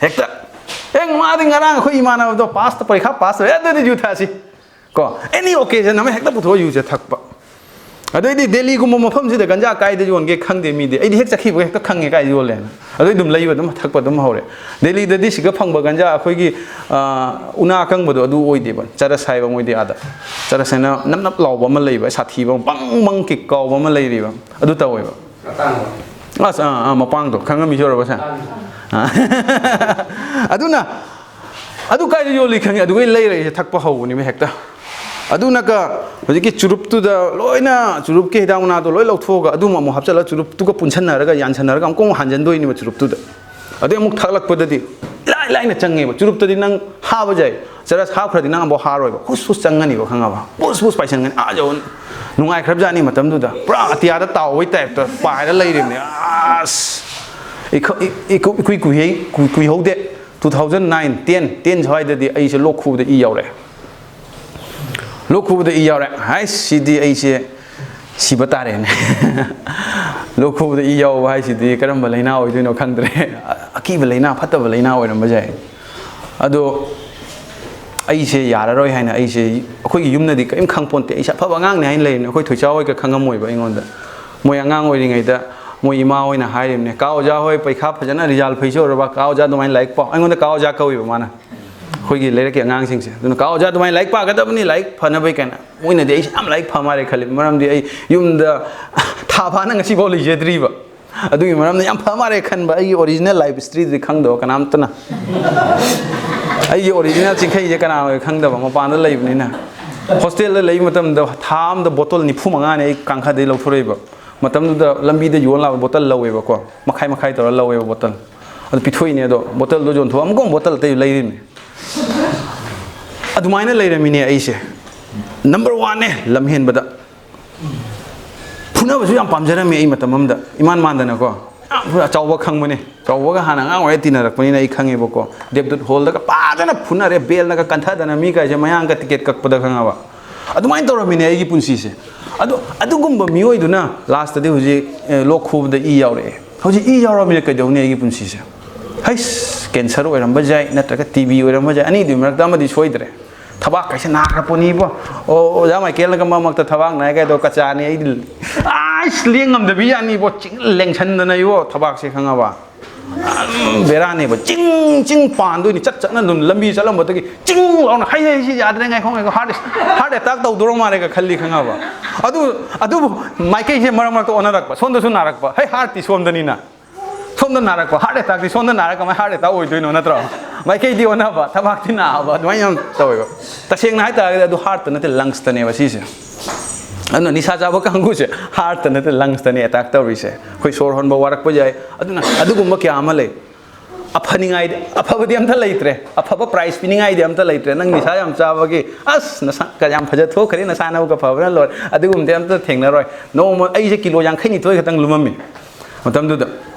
ꯍꯦꯛꯇ, "ꯑꯦ, ꯃꯥꯗꯤ ꯉꯔꯥꯡ ꯑꯩꯈꯣꯏ ꯏꯃꯥꯟꯅꯕꯗꯣ ꯄꯥꯁ, ꯄꯔꯤꯈꯥ ꯄꯥꯁ ꯇꯧꯔꯦ, ꯑꯗꯨꯗꯤ ꯌꯨ ꯊꯛꯑꯁꯤ" ꯀꯣ꯫ ꯑꯦꯅꯤ ꯑꯣꯀꯦꯖꯟ ꯑꯃ ꯍꯦꯛꯇ ꯄꯨꯊꯣꯛꯑ ꯌꯨꯁꯦ ꯊꯛꯄ꯫ ꯑꯗꯩꯗꯤ ꯗꯦꯜꯂꯤꯒꯨꯝꯕ ꯃꯐꯝꯁꯤꯗ ꯒꯟꯖꯥ ꯀꯥꯏꯗ ꯌꯣꯟꯒꯦ ꯈꯪꯗꯦ ꯃꯤꯗꯤ꯫ ꯑꯩꯗꯤ ꯍꯦꯛ ꯆꯠꯈꯤꯕꯒ ꯍꯦꯛꯇ ꯈꯪꯉꯦ ꯀꯥꯏ ꯌꯣꯜꯂꯦꯅ꯫ ꯑꯗꯩ ꯑꯗꯨꯝ ꯂꯩꯕ, ꯑꯗꯨꯝ ꯊꯛꯄ ꯑꯗꯨꯝ ꯍꯧꯔꯦ꯫ ꯗꯦꯜꯂꯤꯗꯗꯤ ꯁꯤꯒ ꯐꯪꯕ ꯒꯟꯖꯥ ꯑꯩꯈꯣꯏꯒꯤ, ꯑ, ꯎꯅꯥ ꯑꯀꯪꯕꯗꯣ ꯑꯗꯨ ꯑꯣꯏꯗꯦꯕ꯫ ꯆꯔꯁ ꯍꯥꯏꯕ ꯃꯣꯏꯗꯤ ꯑꯥꯗ꯫ ꯆꯔꯁ ꯍꯥꯏꯅ ꯅꯞ ꯅꯞ ꯂꯥꯎꯕ ꯑꯃ ꯂꯩꯕ, ꯁꯥꯊꯤꯕ ꯑꯃ, ꯕꯪ ꯕꯪ ꯀꯤꯛ ꯀꯥꯎꯕ ꯑꯃ ꯂꯩꯔꯤꯕ꯫ ꯑꯗꯨ ꯇꯧꯋꯦꯕ꯫ ꯑꯁ, ꯑꯥ, ꯑꯥ, ꯃꯄꯥꯡꯗꯣ ꯈꯪꯉꯝꯃꯤ ꯁꯣꯔꯕ ꯁꯥ? ꯑꯥ꯫ ꯑꯗꯨꯅ, ꯑꯗꯨ ꯀꯥꯏꯗ ꯌꯣꯜꯂꯤ ꯈꯪꯉꯤ? ꯑꯗꯨꯒꯩ ꯂꯩꯔ ꯑꯩꯁꯦ ꯊꯛꯄ ꯍꯧꯕꯅꯦꯕ ꯍꯦꯛꯇ꯫ ꯑꯗꯨꯅꯒ ꯍꯧꯖꯤꯛꯀꯤ ꯆꯨꯔꯨꯞꯇꯨꯗ ꯂꯣꯏꯅ, ꯆꯨꯔꯨꯞꯀꯤ ꯍꯤꯗꯥꯛ ꯃꯅꯥꯗꯣ ꯂꯣꯏ ꯂꯧꯊꯣꯛꯑꯒ ꯑꯗꯨꯃ ꯑꯃꯨꯛ ꯍꯥꯞꯆꯤꯜꯂꯒ ꯆꯨꯔꯨꯞꯇꯨꯒ ꯄꯨꯟꯁꯟꯅꯔꯒ, ꯌꯥꯟꯁꯟꯅꯔꯒ ꯑꯃꯨꯛꯀ ꯑꯃꯨꯛ ꯍꯥꯟꯖꯟꯗꯣꯏꯅꯦꯕ ꯆꯨꯔꯨꯞꯇꯨꯗ꯫ ꯑꯗꯩ ꯑꯃꯨꯛ ꯊꯛꯂꯛꯄꯗꯗꯤ ꯏꯂꯥꯏ ꯂꯥꯏꯅ ꯆꯪꯉꯦꯕ꯫ ꯆꯨꯔꯨꯞꯇꯗꯤ ꯅꯪ ꯍꯥꯞꯄ ꯌꯥꯏ, ꯆꯔꯁ ꯍꯥꯞꯈ꯭ꯔꯗꯤ ꯅꯪ ꯑꯃꯨꯛ ꯍꯥꯔꯣꯏꯕ꯫ ꯍꯨꯁ ꯍꯨꯁ ꯆꯪꯉꯅꯤꯕ, ꯈꯪꯉꯕ? Push push ꯄꯥꯏꯁꯟꯒꯅꯤ꯫ ꯑꯥ ꯌꯧ-, ꯅꯨꯡꯉꯥꯏꯈ꯭ꯔꯕꯖꯥꯠꯅꯤ ꯃꯇꯝꯗꯨꯗ꯫ ꯄꯨꯔꯥ ꯑꯇꯤꯌꯥꯗ ꯇꯥꯎꯕꯩ ꯇꯥꯏꯞꯇ ꯄꯥꯏꯔ ꯂꯩꯔꯤꯕꯅꯦ꯫ ꯑꯁ! ꯏꯈ-, ꯏ-, ꯏꯀꯨ-, ꯏꯀꯨꯏ ꯀꯨꯏꯍꯩ-, ꯀꯨꯏ-, ꯀꯨꯏꯍꯧꯗꯦ꯫ Two thousand nine, ten, ten ꯁ꯭ꯋꯥꯏꯗꯗꯤ ꯑꯩꯁꯦ ꯂꯣꯛ ꯈꯨꯕꯗ ꯏ ꯌꯥꯎꯔꯛꯑꯦ꯫ ꯂꯣꯛ ꯈꯨꯕꯗ ꯏ ꯌꯥꯎꯔꯦ꯫ ꯍꯥꯏꯁ, ꯁꯤꯗꯤ ꯑꯩꯁꯦ ꯁꯤꯕ ꯇꯥꯔꯦꯅꯦ꯫ ꯂꯣꯛ ꯈꯨꯕꯗ ꯏ ꯌꯥꯎꯕ ꯍꯥꯏꯁꯤꯗꯤ ꯀꯔꯝꯕ ꯂꯥꯏꯅꯥ ꯑꯣꯏꯗꯣꯏꯅꯣ ꯈꯪꯗ꯭ꯔꯦ꯫ ꯑꯀꯤꯕ ꯂꯥꯏꯅꯥ, ꯐꯠꯇꯕ ꯂꯥꯏꯅꯥ ꯑꯣꯏꯔꯝꯕꯁꯨ ꯌꯥꯏ꯫ ꯑꯗꯣ ꯑꯩꯁꯦ ꯌꯥꯔꯔꯣꯏ ꯍꯥꯏꯅ ꯑꯩꯁꯦ, ꯑꯩꯈꯣꯏꯒꯤ ꯌꯨꯝꯅꯗꯤ ꯀꯔꯤꯝ ꯈꯪꯄꯣꯟꯇꯦ꯫ ꯑꯩꯁꯦ ꯑꯐꯕ ꯑꯉꯥꯡꯅꯤ ꯍꯥꯏꯅ ꯂꯩꯔꯤꯅꯦ꯫ ꯑꯩꯈꯣꯏ ꯊꯣꯏꯆꯥ ꯍꯣꯏꯒ ꯈꯪꯉꯝꯃꯣꯏꯕ ꯑꯩꯉꯣꯟꯗ꯫ ꯃꯣꯏ ꯑꯉꯥꯡ ꯑꯣꯏꯔꯤꯉꯩꯗ ꯃꯣꯏ ꯏꯃꯥ ꯍꯣꯏꯅ ꯍꯥꯏꯔꯤꯕꯅꯦ, "ꯀꯥ ꯑꯣꯖꯥ ꯍꯣꯏ ꯄꯩꯈꯥ ꯐꯖꯅ ꯔꯤꯖꯜ ꯐꯩꯖꯧꯔꯕ, ꯀꯥ ꯑꯣꯖꯥ ꯑꯗꯨꯃꯥꯏꯅ ꯂꯥꯏꯔꯤꯛ ꯄꯥꯎ"꯫ ꯑꯩꯉꯣꯟꯗ ꯀꯥ ꯑꯣꯖꯥ ꯀꯧꯏꯕ ꯃꯥꯅ꯫ ꯑꯩꯈꯣꯏꯒꯤ ꯂꯩꯔꯛꯀꯤ ꯑꯉꯥꯡꯁꯤꯡꯁꯦ꯫ ꯑꯗꯨꯅ, "ꯀꯥ ꯑꯣꯖꯥ ꯑꯗꯨꯃꯥꯏꯅ ꯂꯥꯏꯔꯤꯛ ꯄꯥꯒꯗꯕꯅꯤ, ꯂꯥꯏꯔꯤꯛ ꯐꯅꯕꯒꯤ" ꯀꯥꯏꯅ꯫ ꯃꯣꯏꯅꯗꯤ ꯑꯩꯁꯦ ꯌꯥꯝ ꯂꯥꯏꯔꯤꯛ ꯐ ꯃꯥꯜꯂꯦ ꯈꯜꯂꯤ, ꯃꯔꯝꯗꯤ ꯑꯩ ꯌꯨꯝꯗ ꯊꯥ ꯐꯥꯅ ꯉꯁꯤꯐꯥꯎ ꯂꯩꯖꯗ꯭ꯔꯤꯕ꯫ ꯑꯗꯨꯒꯤ ꯃꯔꯝꯅ ꯌꯥꯝ ꯐ ꯃꯥꯜꯂꯦ ꯈꯟꯕ, ꯑꯩꯒꯤ ꯑꯣꯔꯤꯖꯤꯅꯦꯜ ꯂꯥꯏꯐ ꯍꯤꯁꯇ꯭ꯔꯤꯗꯨꯗꯤ ꯈꯪꯗꯕ ꯀꯅꯥꯝꯇꯅ꯫ ꯑꯩꯒꯤ ꯑꯣꯔꯤꯖꯤꯅꯦꯜ ꯆꯤꯡꯈꯩꯁꯦ ꯀꯅꯥꯅꯣ ꯈꯪꯗꯕ, ꯃꯄꯥꯟꯗ ꯂꯩꯕꯅꯤꯅ꯫ ꯍꯣꯁꯇꯦꯜꯗ ꯂꯩꯕ ꯃꯇꯝꯗ ꯊꯥ ꯑꯃꯗ ꯕꯣꯇꯜ ꯅꯤꯐꯨ ꯃꯉꯥꯅꯤ ꯑꯩ ꯀꯥꯡꯈꯗꯩ ꯂꯧꯊꯣꯔꯛꯏꯕ꯫ ꯃꯇꯝꯗꯨꯗ ꯂꯝꯕꯤꯗ ꯌꯣꯟ ꯂꯥꯛꯄ ꯕꯣꯇꯜ ꯂꯧꯋꯦꯕꯀꯣ, ꯃꯈꯥꯏ ꯃꯈꯥꯏ ꯇꯧꯔ ꯂꯧꯋꯦꯕ ꯕꯣꯇꯜ꯫ ꯑꯗꯨ ꯄꯤꯊꯣꯛꯏꯅꯦ, ꯑꯗꯣ ꯕꯣꯇꯜꯗꯣ ꯌꯣꯟꯊꯣꯛꯑ ꯑꯃꯨꯛꯀ ꯑꯃꯨꯛ ꯕꯣꯇꯜ ꯑꯇꯩ ꯂꯩꯔꯤꯅꯦ꯫ ꯑꯗꯨꯃꯥꯏꯅ ꯂꯩꯔꯝꯃꯤꯅꯦ ꯑꯩꯁꯦ꯫ ꯅꯝꯕꯔ ꯋꯥꯟꯅꯦ ꯂꯝ ꯍꯦꯟꯕꯗ꯫ ꯐꯨꯅꯕꯁꯨ ꯌꯥꯝ ꯄꯥꯝꯖꯔꯝꯃꯤ ꯑꯩ ꯃꯇꯝ ꯑꯃꯗ, ꯏꯃꯥꯟ ꯃꯥꯟꯗꯅꯀꯣ꯫ ꯌꯥꯝ ꯐꯨ-, ꯆꯥꯎꯕ ꯈꯪꯕꯅꯦ, ꯆꯥꯎꯕꯒ ꯍꯥꯟꯅ ꯑꯉꯥꯡ ꯑꯣꯏꯔ ꯇꯤꯟꯅꯔꯛꯄꯅꯤꯅ ꯑꯩ ꯈꯪꯉꯦꯕꯀꯣ꯫ ꯗꯦꯕꯗꯨꯠ ꯍꯣꯜꯗꯒ ꯐꯖꯅ ꯐꯨꯅꯔꯦ, ꯕꯦꯜꯅꯒ ꯀꯟꯊꯗꯅ ꯃꯤ ꯀꯥꯏꯁꯦ ꯃꯌꯥꯡꯒ ꯇꯤꯀꯦꯠ ꯀꯛꯄꯗ, ꯈꯪꯉꯕ? ꯑꯗꯨꯃꯥꯏꯅ ꯇꯧꯔꯝꯃꯤꯅꯦ ꯑꯩꯒꯤ ꯄꯨꯟꯁꯤꯁꯦ꯫ ꯑꯗꯣ ꯑꯗꯨꯒꯨꯝꯕ ꯃꯤꯑꯣꯏꯗꯨꯅ ꯂꯥꯁꯇꯗꯤ ꯍꯧꯖꯤꯛ, ꯑꯦ, ꯂꯣꯛ ꯈꯨꯕꯗ ꯏ ꯌꯥꯎꯔꯛꯑꯦ꯫ ꯍꯧꯖꯤꯛ ꯏ ꯌꯥꯎꯔꯝꯃꯤꯅ ꯀꯩꯗꯧꯅꯤ ꯑꯩꯒꯤ ꯄꯨꯟꯁꯤꯁꯦ? ꯍꯩꯁ, ꯀꯦꯟꯁꯔ ꯑꯣꯏꯔꯝꯕ ꯌꯥꯏ, ꯅꯠꯇ꯭ꯔꯒ ꯇꯤ ꯕꯤ ꯑꯣꯏꯔꯝꯕ ꯌꯥꯏ, ꯑꯅꯤꯗꯨꯒꯤ ꯃꯔꯛꯇ ꯑꯃꯗꯤ ꯁꯣꯏꯗ꯭ꯔꯦ꯫ ꯊꯕꯥꯛ ꯀꯩꯁꯦ ꯅꯥꯈ꯭ꯔ ꯄꯣꯠꯅꯤꯕꯣ꯫ ꯑꯣ, ꯑꯣꯖꯥ ꯃꯥꯏꯀꯦꯜꯅꯒ ꯃꯔꯛ ꯃꯔꯛꯇ ꯊꯕꯥꯛ ꯅꯥꯏ ꯀꯥꯏꯗꯣ ꯀꯆꯥꯅꯤ ꯑꯩꯗꯤ꯫ ꯑꯁ, ꯂꯦꯡ ꯉꯝꯗꯕꯤ ꯌꯥꯅꯤꯕꯣ, ꯆꯤꯡ ꯂꯦꯡꯁꯟꯗꯅ ꯏꯕꯣ ꯊꯕꯥꯛꯁꯦ, ꯈꯪꯉꯕ? ꯑꯗꯨꯝ ꯕꯦꯔꯥꯅꯦꯕ꯫ ꯆꯤꯡ ꯆꯤꯡ ꯄꯥꯟꯗꯣꯏꯅꯤ꯫ ꯆꯠ ꯆꯠꯅ ꯑꯗꯨꯝ ꯂꯝꯕꯤ ꯆꯠꯂꯝꯕꯗꯒꯤ ꯆꯤꯡ ꯂꯥꯎꯅ, "ꯍꯩ, ꯍꯩ, ꯁꯤ ꯌꯥꯗ꯭ꯔꯦ, ꯉꯥꯏꯈꯣ, ꯉꯥꯏꯈꯣ, ꯍꯥꯔꯠ, ꯍꯥꯔꯠ ꯑꯦꯇꯥꯛ ꯇꯧꯗꯧꯔ ꯃꯥꯜꯂꯦꯒ" ꯈꯜꯂꯤ, ꯈꯪꯉꯕ? ꯑꯗꯨ, ꯑꯗꯨꯕꯨ ꯃꯥꯏꯀꯩꯁꯦ ꯃꯔꯛ ꯃꯔꯛꯇ ꯑꯣꯟꯅꯔꯛꯄ, ꯁꯣꯝꯗꯁꯨ ꯅꯥꯔꯛꯄ꯫ "ꯍꯩ, ꯍꯥꯔꯠꯇꯤ ꯁꯣꯝꯗꯅꯤꯅ, ꯁꯣꯝꯗ ꯅꯥꯔꯛꯄ, ꯍꯥꯔꯠ ꯑꯦꯇꯥꯛꯇꯤ ꯁꯣꯝꯗ ꯅꯥꯔꯛ ꯀꯃꯥꯏꯅ ꯍꯥꯔꯠ ꯑꯦꯇꯥꯛ ꯑꯣꯏꯗꯣꯏꯅꯣ, ꯅꯠꯇ꯭ꯔꯣ?" ꯃꯥꯏꯀꯩꯗꯤ ꯑꯣꯟꯅꯕ, ꯊꯕꯥꯛꯇꯤ ꯅꯥꯕ, ꯑꯗꯨꯃꯥꯏꯅ ꯌꯥꯝ ꯇꯧꯋꯦꯕ꯫ ꯇꯁꯦꯡꯅ ꯍꯥꯏꯇꯥꯔꯒꯗꯤ ꯑꯗꯨ ꯍꯥꯔꯠꯇ ꯅꯠꯇꯦ, ꯂꯪꯁꯇꯅꯦꯕ ꯁꯤꯁꯦ꯫ ꯑꯗꯨꯅ ꯅꯤꯁꯥ ꯆꯥꯕ ꯀꯥꯡꯕꯨꯁꯦ ꯍꯥꯔꯠꯇ ꯅꯠꯇꯦ, ꯂꯪꯁꯇꯅꯦ ꯑꯦꯇꯥꯛ ꯇꯧꯔꯤꯁꯦ꯫ ꯑꯩꯈꯣꯏ ꯁꯣꯔ ꯍꯣꯟꯕ ꯋꯥꯔꯛꯄ ꯌꯥꯏ꯫ ꯑꯗꯨꯅ ꯑꯗꯨꯒꯨꯝꯕ ꯀꯌꯥ ꯑꯃ ꯂꯩ꯫ ꯑꯐꯅꯤꯡꯉꯥꯏꯗꯤ, ꯑꯐꯕꯗꯤ ꯑꯝꯇ ꯂꯩꯇ꯭ꯔꯦ, ꯑꯐꯕ ꯄ꯭ꯔꯥꯏꯖ ꯄꯤꯅꯤꯡꯉꯥꯏꯗꯤ ꯑꯝꯇ ꯂꯩꯇ꯭ꯔꯦ꯫ ꯅꯪ ꯅꯤꯁꯥ ꯌꯥꯝ ꯆꯥꯕꯒꯤ, "ꯑꯁ, ꯅꯁꯥ ꯀ-, ꯌꯥꯝ ꯐꯖ ꯊꯣꯛꯈ꯭ꯔꯦ, ꯅꯁꯥ ꯅꯎꯒ ꯐꯕꯅ ꯂꯣꯏꯔꯦ", ꯑꯗꯨꯒꯨꯝꯕꯗꯤ ꯑꯝꯇ ꯊꯦꯡꯅꯔꯣꯏ꯫ ꯅꯣꯡꯃ ꯑꯩꯁꯦ ꯀꯤꯂꯣ ꯌꯥꯡꯈꯩ ꯅꯤꯊꯣꯏ ꯈꯛꯇꯪ ꯂꯨꯝꯃꯝꯃꯤ ꯃꯇꯝꯗꯨꯗ꯫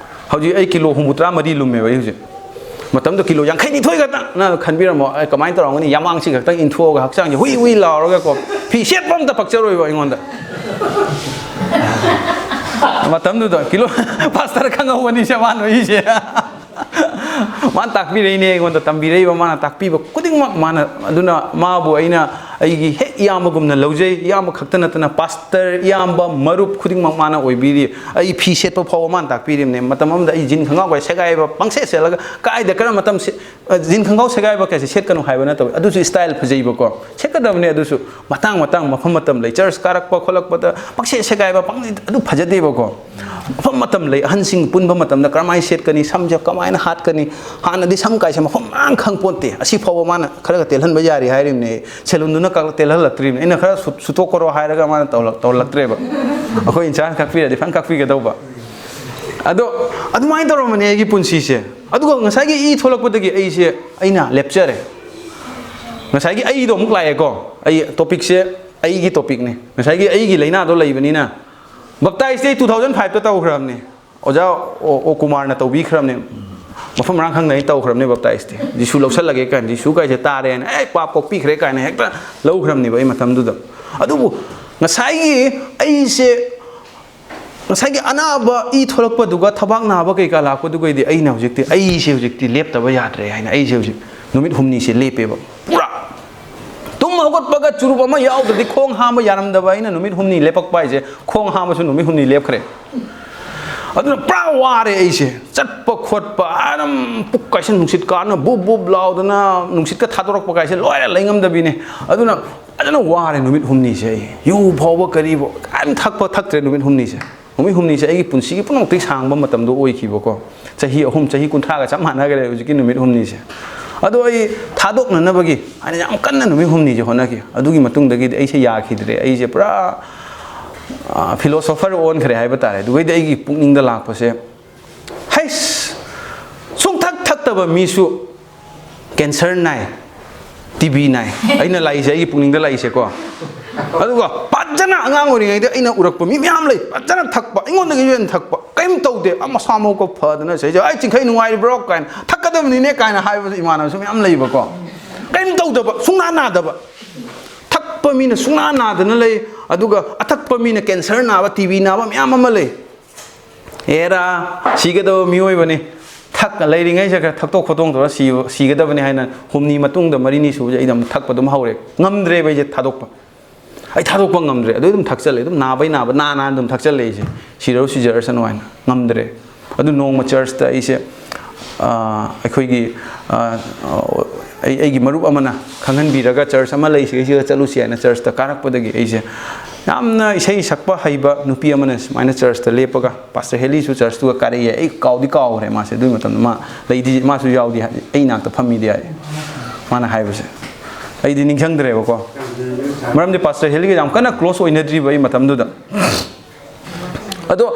ꯍꯧꯖꯤꯛ ꯑꯩ ꯀꯤꯂꯣ ꯍꯨꯝꯐꯨꯇꯔꯥ ꯃꯔꯤ ꯂꯨꯝꯃꯦꯕ ꯑꯩ ꯍꯧꯖꯤꯛ꯫ ꯃꯇꯝꯗꯨ ꯀꯤꯂꯣ ꯌꯥꯡꯈꯩ ꯅꯤꯊꯣꯏ ꯈꯛꯇꯪ꯫ ꯅꯪ ꯈꯟꯕꯤꯔꯝꯃꯣ, ꯑꯩ ꯀꯃꯥꯏꯅ ꯇꯧꯔꯝꯒꯅꯤ? ꯌꯥꯃꯥꯡꯁꯤ ꯈꯛꯇꯪ ꯏꯟꯊꯣꯛꯑꯒ, ꯍꯛꯆꯥꯡꯁꯦ ꯍꯨꯏ ꯍꯨꯏ ꯂꯥꯎꯔꯒꯀꯣ, ꯐꯤ ꯁꯦꯠꯄ ꯑꯝꯇ ꯄꯛꯆꯔꯣꯏꯕ ꯑꯩꯉꯣꯟꯗ꯫ ꯃꯇꯝꯗꯨꯗ ꯀꯤꯂꯣ, ꯄꯥꯁꯇꯔ ꯈꯪꯍꯧꯕꯅꯤꯁꯦ ꯃꯥ ꯅꯣꯏꯁꯦ꯫ ꯃꯥꯅ ꯇꯥꯛꯄꯤꯔꯛꯏꯅꯦ ꯑꯩꯉꯣꯟꯗ, ꯇꯝꯕꯤꯔꯛꯏꯕ, ꯃꯥꯅ ꯇꯥꯛꯄꯤꯕ ꯈꯨꯗꯤꯡꯃꯛ꯫ ꯃꯥꯅ, ꯑꯗꯨꯅ ꯃꯥꯕꯨ ꯑꯩꯅ ꯑꯩꯒꯤ ꯍꯦꯛ ꯏꯌꯥꯝꯕꯒꯨꯝꯅ ꯂꯧꯖꯩ꯫ ꯏꯌꯥꯝꯕ ꯈꯛꯇ ꯅꯠꯇꯅ ꯄꯥꯁꯇꯔ, ꯏꯌꯥꯝꯕ, ꯃꯔꯨꯞ ꯈꯨꯗꯤꯡꯃꯛ ꯃꯥꯅ ꯑꯣꯏꯕꯤꯔꯤ꯫ ꯑꯩ ꯐꯤ ꯁꯦꯠꯄ ꯐꯥꯎꯕ ꯃꯥꯅ ꯇꯥꯛꯄꯤꯔꯤꯕꯅꯦ꯫ ꯃꯇꯝ ꯑꯃꯗ ꯑꯩ ꯖꯤꯟ ꯈꯪꯒꯥꯎꯒ ꯁꯦꯒꯥꯏꯕ, ꯄꯪꯁꯦꯠ ꯁꯦꯠꯂꯒ ꯀꯥꯏꯗ ꯀꯔꯝꯕ ꯃꯇꯝ ꯁꯦ-, ꯑ, ꯖꯤꯟ ꯈꯪꯒꯥꯎ ꯁꯦꯒꯥꯏꯕ ꯀꯩꯁꯦ ꯁꯦꯠꯀꯅꯨ ꯍꯥꯏꯕ ꯅꯠꯇꯕ, ꯑꯗꯨꯁꯨ ꯏꯁꯇꯥꯏꯜ ꯐꯖꯩꯕꯀꯣ, ꯁꯦꯠꯀꯗꯕꯅꯦ꯫ ꯑꯗꯨꯁꯨ ꯃꯇꯥꯡ ꯃꯇꯥꯡ, ꯃꯐꯝ ꯃꯇꯝ ꯂꯩ꯫ ꯆꯔꯆ ꯀꯥꯔꯛꯄ ꯈꯣꯠꯂꯛꯄꯗ ꯄꯪꯁꯦꯠ ꯁꯦꯒꯥꯏꯕ, ꯄꯪ-, ꯑꯗꯨ ꯐꯖꯗꯦꯕꯀꯣ꯫ ꯃꯐꯝ ꯃꯇꯝ ꯂꯩ꯫ ꯑꯍꯟꯁꯤꯡ ꯄꯨꯟꯕ ꯃꯇꯝꯗ ꯀꯔꯝꯍꯥꯏꯅ ꯁꯦꯠꯀꯅꯤ, ꯁꯝꯁꯦ ꯀꯃꯥꯏꯅ ꯍꯥꯠꯀꯅꯤ, ꯍꯥꯟꯅꯗꯤ ꯁꯝ ꯀꯥꯏꯁꯦ ꯃꯐꯝ ꯃꯔꯥꯡ ꯈꯪ ꯄꯣꯟꯇꯦ꯫ ꯑꯁꯤ ꯐꯥꯎꯕ ꯃꯥꯅ ꯈꯔꯒ ꯇꯦꯜꯍꯟꯕ ꯌꯥꯔꯤ ꯍꯥꯏꯔꯤꯕꯅꯦ꯫ ꯁꯦꯂꯨꯟꯗꯨꯅ ꯀꯛ-, ꯇꯦꯜꯍꯜꯂꯛꯇ꯭ꯔꯤꯕꯅꯤ꯫ ꯑꯩꯅ ꯈꯔ ꯁꯨ-, ꯁꯨꯇꯣꯛꯈ꯭ꯔꯣ ꯍꯥꯏꯔꯒ ꯃꯥꯅ ꯇꯧꯔꯛ-, ꯇꯧꯔꯛꯂꯛꯇ꯭ꯔꯦꯕ꯫ ꯑꯩꯈꯣꯏ ꯏꯟꯆꯥꯔꯖ ꯀꯛꯄꯤꯔꯗꯤ ꯐꯖꯅ ꯀꯛꯄꯤꯒꯗꯧꯕ꯫ ꯑꯗꯣ ꯑꯗꯨꯃꯥꯏꯅ ꯇꯧꯔꯝꯕꯅꯦ ꯑꯩꯒꯤ ꯄꯨꯟꯁꯤꯁꯦ꯫ ꯑꯗꯨꯒ ꯉꯁꯥꯏꯒꯤ ꯏ ꯊꯣꯛꯂꯛꯄꯗꯒꯤ ꯑꯩꯁꯦ, ꯑꯩꯅ ꯂꯦꯞꯆꯔꯦ꯫ ꯉꯁꯥꯏꯒꯤ ꯑꯩꯗꯣ ꯑꯃꯨꯛ ꯂꯥꯛꯑꯦꯀꯣ꯫ ꯑꯩ ꯇꯣꯄꯤꯛꯁꯦ ꯑꯩꯒꯤ ꯇꯣꯄꯤꯛꯅꯤ꯫ ꯉꯁꯥꯏꯒꯤ ꯑꯩꯒꯤ ꯂꯥꯏꯅꯥꯗꯣ ꯂꯩꯕꯅꯤꯅ, ꯕꯞꯇꯥꯏꯁꯇꯤ ꯑꯩ two thousand fiveꯇ ꯇꯧꯈ꯭ꯔꯕꯅꯦ꯫ ꯑꯣꯖꯥ ꯑꯣ, ꯑꯣ ꯀꯨꯃꯥꯔꯅ ꯇꯧꯕꯤꯈ꯭ꯔꯕꯅꯦ꯫ ꯃꯐꯝ ꯃꯔꯥꯡ ꯈꯪꯗꯅ ꯑꯩ ꯇꯧꯈ꯭ꯔꯕꯅꯦ ꯕꯞꯇꯥꯏꯁꯇꯤ꯫ ꯖꯤꯁꯨ ꯂꯧꯁꯜꯂꯒꯦ ꯀꯥꯏꯅ, ꯖꯤꯁꯨ ꯀꯥꯏꯁꯦ ꯇꯥꯔꯦꯅ, "ꯑꯦ, ꯄꯥꯞ ꯀꯣꯛꯄꯤꯈ꯭ꯔꯦ" ꯀꯥꯏꯅ ꯍꯦꯛꯇ ꯂꯧꯈ꯭ꯔꯕꯅꯦꯕ ꯑꯩ ꯃꯇꯝꯗꯨꯗ꯫ ꯑꯗꯨꯕꯨ ꯉꯁꯥꯏꯒꯤ ꯑꯩꯁꯦ, ꯉꯁꯥꯏꯒꯤ ꯑꯅꯥꯕ ꯏ ꯊꯣꯛꯂꯛꯄꯗꯨꯒ ꯊꯕꯥꯛ ꯅꯥꯕ ꯀꯩꯀꯥ ꯂꯥꯛꯄꯗꯨꯒꯩꯗꯤ ꯑꯩꯅ ꯍꯧꯖꯤꯛꯇꯤ, ꯑꯩꯁꯦ ꯍꯧꯖꯤꯛꯇꯤ ꯂꯦꯞꯇꯕ ꯌꯥꯗ꯭ꯔꯦ ꯍꯥꯏꯅ ꯑꯩꯁꯦ ꯍꯧꯖꯤꯛ ꯅꯨꯃꯤꯠ ꯍꯨꯝꯅꯤꯁꯦ ꯂꯦꯞꯄꯦꯕ꯫ ꯄꯨꯔꯥ ꯇꯨꯝ ꯍꯧꯒꯠꯄꯒ ꯆꯨꯔꯨꯞ ꯑꯃ ꯌꯥꯎꯗ꯭ꯔꯗꯤ ꯈꯣꯡ ꯍꯥꯝꯕ ꯌꯥꯔꯝꯗꯕ ꯑꯩꯅ ꯅꯨꯃꯤꯠ ꯍꯨꯝꯅꯤ ꯂꯦꯞꯄꯛꯄ ꯍꯥꯏꯁꯦ, ꯈꯣꯡ ꯍꯥꯝꯕꯁꯨ ꯅꯨꯃꯤꯠ ꯍꯨꯝꯅꯤ ꯂꯦꯞꯈ꯭ꯔꯦ꯫ ꯑꯗꯨꯅ ꯄꯨꯔꯥ ꯋꯥꯔꯦ ꯑꯩꯁꯦ꯫ ꯆꯠꯄ ꯈꯣꯠꯄ ꯑꯗꯨꯝ ꯄꯨꯛ ꯀꯥꯏꯁꯟ ꯅꯨꯡꯁꯤꯠ ꯀꯥꯅ ꯕꯨꯞ ꯕꯨꯞ ꯂꯥꯎꯗꯅ ꯅꯨꯡꯁꯤꯠꯀ ꯊꯥꯗꯣꯔꯛꯄ ꯀꯥꯏꯁꯦ ꯂꯣꯏꯔꯦ, ꯂꯩꯉꯝꯗꯕꯤꯅꯦ꯫ ꯑꯗꯨꯅ ꯐꯖꯅ ꯋꯥꯔꯦ ꯅꯨꯃꯤꯠ ꯍꯨꯝꯅꯤꯁꯦ꯫ ꯑꯩ ꯌꯨ ꯐꯥꯎꯕ ꯀꯔꯤꯕꯨ ꯀꯔꯤꯝ ꯊꯛꯄ ꯊꯛꯇ꯭ꯔꯦ ꯅꯨꯃꯤꯠ ꯍꯨꯝꯅꯤꯁꯦ꯫ ꯅꯨꯃꯤꯠ ꯍꯨꯝꯅꯤꯁꯦ ꯑꯩꯒꯤ ꯄꯨꯟꯁꯤꯒꯤ ꯄꯨꯝꯅꯃꯛꯇꯒꯤ ꯁꯥꯡꯕ ꯃꯇꯝꯗꯣ ꯑꯣꯏꯈꯤꯕꯀꯣ꯫ ꯆꯍꯤ ꯑꯍꯨꯝ, ꯆꯍꯤ ꯀꯨꯟꯊ꯭ꯔꯥꯒ ꯆꯞ ꯃꯥꯟꯅꯈ꯭ꯔꯦ ꯍꯧꯖꯤꯛꯀꯤ ꯅꯨꯃꯤꯠ ꯍꯨꯝꯅꯤꯁꯦ꯫ ꯑꯗꯣ ꯑꯩ ꯊꯥꯗꯣꯛꯅꯅꯕꯒꯤ ꯍꯥꯏꯅ ꯌꯥꯝ ꯀꯟꯅ ꯅꯨꯃꯤꯠ ꯍꯨꯝꯅꯤꯁꯦ ꯍꯣꯠꯅꯈꯤ꯫ ꯑꯗꯨꯒꯤ ꯃꯇꯨꯡꯗꯒꯤꯗꯤ ꯑꯩꯁꯦ ꯌꯥꯈꯤꯗ꯭ꯔꯦ꯫ ꯑꯩꯁꯦ ꯄꯨꯔꯥ, ꯑ, philosopher ꯑꯣꯟꯈ꯭ꯔꯦ ꯍꯥꯏꯕ ꯇꯥꯔꯦ꯫ ꯑꯗꯨꯒꯩꯗꯤ ꯑꯩꯒꯤ ꯄꯨꯛꯅꯤꯡꯗ ꯂꯥꯛꯄꯁꯦ, "ꯍꯩꯁ! ꯁꯨꯡꯊꯛ ꯊꯛꯇꯕ ꯃꯤꯁꯨ cancer ꯅꯥꯏ, ꯇꯤ ꯕꯤ ꯅꯥꯏ"꯫ ꯑꯩꯅ ꯂꯥꯛꯏꯁꯦ, ꯑꯩꯒꯤ ꯄꯨꯛꯅꯤꯡꯗ ꯂꯥꯛꯏꯁꯦꯀꯣ꯫ ꯑꯗꯨꯒ ꯐꯖꯅ ꯑꯉꯥꯡ ꯑꯣꯏꯔꯤꯉꯩꯗ ꯑꯩꯅ ꯎꯔꯛꯄ ꯃꯤ ꯃꯌꯥꯝ ꯂꯩ, ꯐꯖꯅ ꯊꯛꯄ, ꯑꯩꯉꯣꯟꯗꯒꯤꯁꯨ ꯍꯦꯟꯅ ꯊꯛꯄ, ꯀꯔꯤꯝ ꯇꯧꯗꯦ, ꯑꯃ ꯃꯁꯥ ꯃꯎꯒ ꯐꯗꯅ ꯁꯤꯗꯩꯁꯤꯗ, "ꯑꯩ ꯆꯤꯡꯈꯩ ꯅꯨꯡꯉꯥꯏꯔꯤꯕ꯭ꯔꯣ?" ꯀꯥꯏꯅ, "ꯊꯛꯀꯗꯕꯅꯤꯅꯦ" ꯀꯥꯏꯅ ꯍꯥꯏꯕꯁꯨ ꯏꯃꯥꯟꯅꯕꯁꯨ ꯃꯌꯥꯝ ꯂꯩꯕꯀꯣ꯫ ꯀꯔꯤꯝ ꯇꯧꯗꯕ, ꯁꯨꯡꯅꯥ ꯅꯥꯗꯕ꯫ ꯊꯛꯄ ꯃꯤꯅ ꯁꯨꯡꯅꯥ ꯅꯥꯗꯅ ꯂꯩ, ꯑꯗꯨꯒ ꯑꯊꯛꯄ ꯃꯤꯅ cancer ꯅꯥꯕ, ꯇꯤ ꯕꯤ ꯅꯥꯕ ꯃꯌꯥꯝ ꯑꯃ ꯂꯩ꯫ ꯑꯦꯔꯥ, ꯁꯤꯒꯗꯕ ꯃꯤꯑꯣꯏꯕꯅꯤ꯫ ꯊꯛ-, ꯂꯩꯔꯤꯉꯩꯁꯤꯗ ꯈꯔ ꯊꯛꯇꯣꯛ ꯈꯣꯠꯇꯣꯛ ꯇꯧꯔ ꯁꯤ-, ꯁꯤꯒꯗꯕꯅꯤ ꯍꯥꯏꯅ ꯍꯨꯝꯅꯤ ꯃꯇꯨꯡꯗ, ꯃꯔꯤꯅꯤ ꯁꯨꯕꯁꯦ ꯑꯩ ꯑꯗꯨꯝ ꯊꯛꯄ ꯑꯗꯨꯝ ꯍꯧꯔꯦ꯫ ꯉꯝꯗ꯭ꯔꯦꯕ ꯑꯩꯁꯦ ꯊꯥꯗꯣꯛꯄ꯫ ꯑꯩ ꯊꯥꯗꯣꯛꯄ ꯉꯝꯗ꯭ꯔꯦ꯫ ꯑꯗꯨ ꯑꯗꯨꯝ ꯊꯛꯆꯜꯂꯦ꯫ ꯑꯗꯨꯝ ꯅꯥꯕꯩ ꯅꯥꯕ, ꯅꯥ ꯅꯥꯅ ꯑꯗꯨꯝ ꯊꯛꯆꯜꯂꯦ ꯑꯩꯁꯦ꯫ ꯁꯤꯔꯁꯨ ꯁꯤꯖꯔꯁꯅꯨ ꯍꯥꯏꯅ꯫ ꯉꯝꯗ꯭ꯔꯦ꯫ ꯑꯗꯨ ꯅꯣꯡꯃ ꯆꯔꯆꯇ ꯑꯩꯁꯦ, ꯑ, ꯑꯩꯈꯣꯏꯒꯤ, ꯑ, ꯑꯩ, ꯑꯩꯒꯤ ꯃꯔꯨꯞ ꯑꯃꯅ ꯈꯪꯍꯟꯕꯤꯔꯒ ꯆꯔꯆ ꯑꯃ ꯂꯩ, ꯁꯤꯒꯩꯁꯤꯗ ꯆꯠꯂꯨꯁꯤ ꯍꯥꯏꯅ ꯆꯔꯆꯇ ꯀꯥꯔꯛꯄꯗꯒꯤ ꯑꯩꯁꯦ ꯌꯥꯝꯅ ꯏꯁꯩ ꯁꯛꯄ ꯍꯩꯕ ꯅꯨꯄꯤ ꯑꯃꯅ ꯁꯨꯃꯥꯏꯅ ꯆꯔꯆꯇ ꯂꯦꯞꯄꯒ, ꯄꯥꯁꯇꯔ ꯍꯦꯂꯤꯁꯨ ꯆꯔꯆꯇꯨꯒ ꯀꯥꯔꯛꯑꯦ꯫ ꯑꯩ ꯀꯥꯎꯗꯤ ꯀꯥꯎꯈ꯭ꯔꯦ ꯃꯥꯁꯦ꯫ ꯑꯗꯨꯒꯤ ꯃꯇꯝꯗ ꯃꯥ ꯂꯩꯗꯤ, ꯃꯥꯁꯨ ꯌꯥꯎꯗꯤ ꯍꯥꯏ, ꯑꯩ ꯏꯅꯥꯛꯇ ꯐꯝꯃꯤꯗꯤ ꯍꯥꯏ, ꯃꯥꯅ ꯍꯥꯏꯕꯁꯦ꯫ ꯑꯩꯗꯤ ꯅꯤꯡꯁꯤꯡꯗ꯭ꯔꯦꯕꯀꯣ꯫ ꯃꯔꯝꯗꯤ ꯄꯥꯁꯇꯔ ꯍꯦꯂꯤꯒ ꯌꯥꯝ ꯀꯟꯅ close ꯑꯣꯏꯅꯗ꯭ꯔꯤꯕ ꯑꯩ ꯃꯇꯝꯗꯨꯗ꯫ ꯑꯗꯣ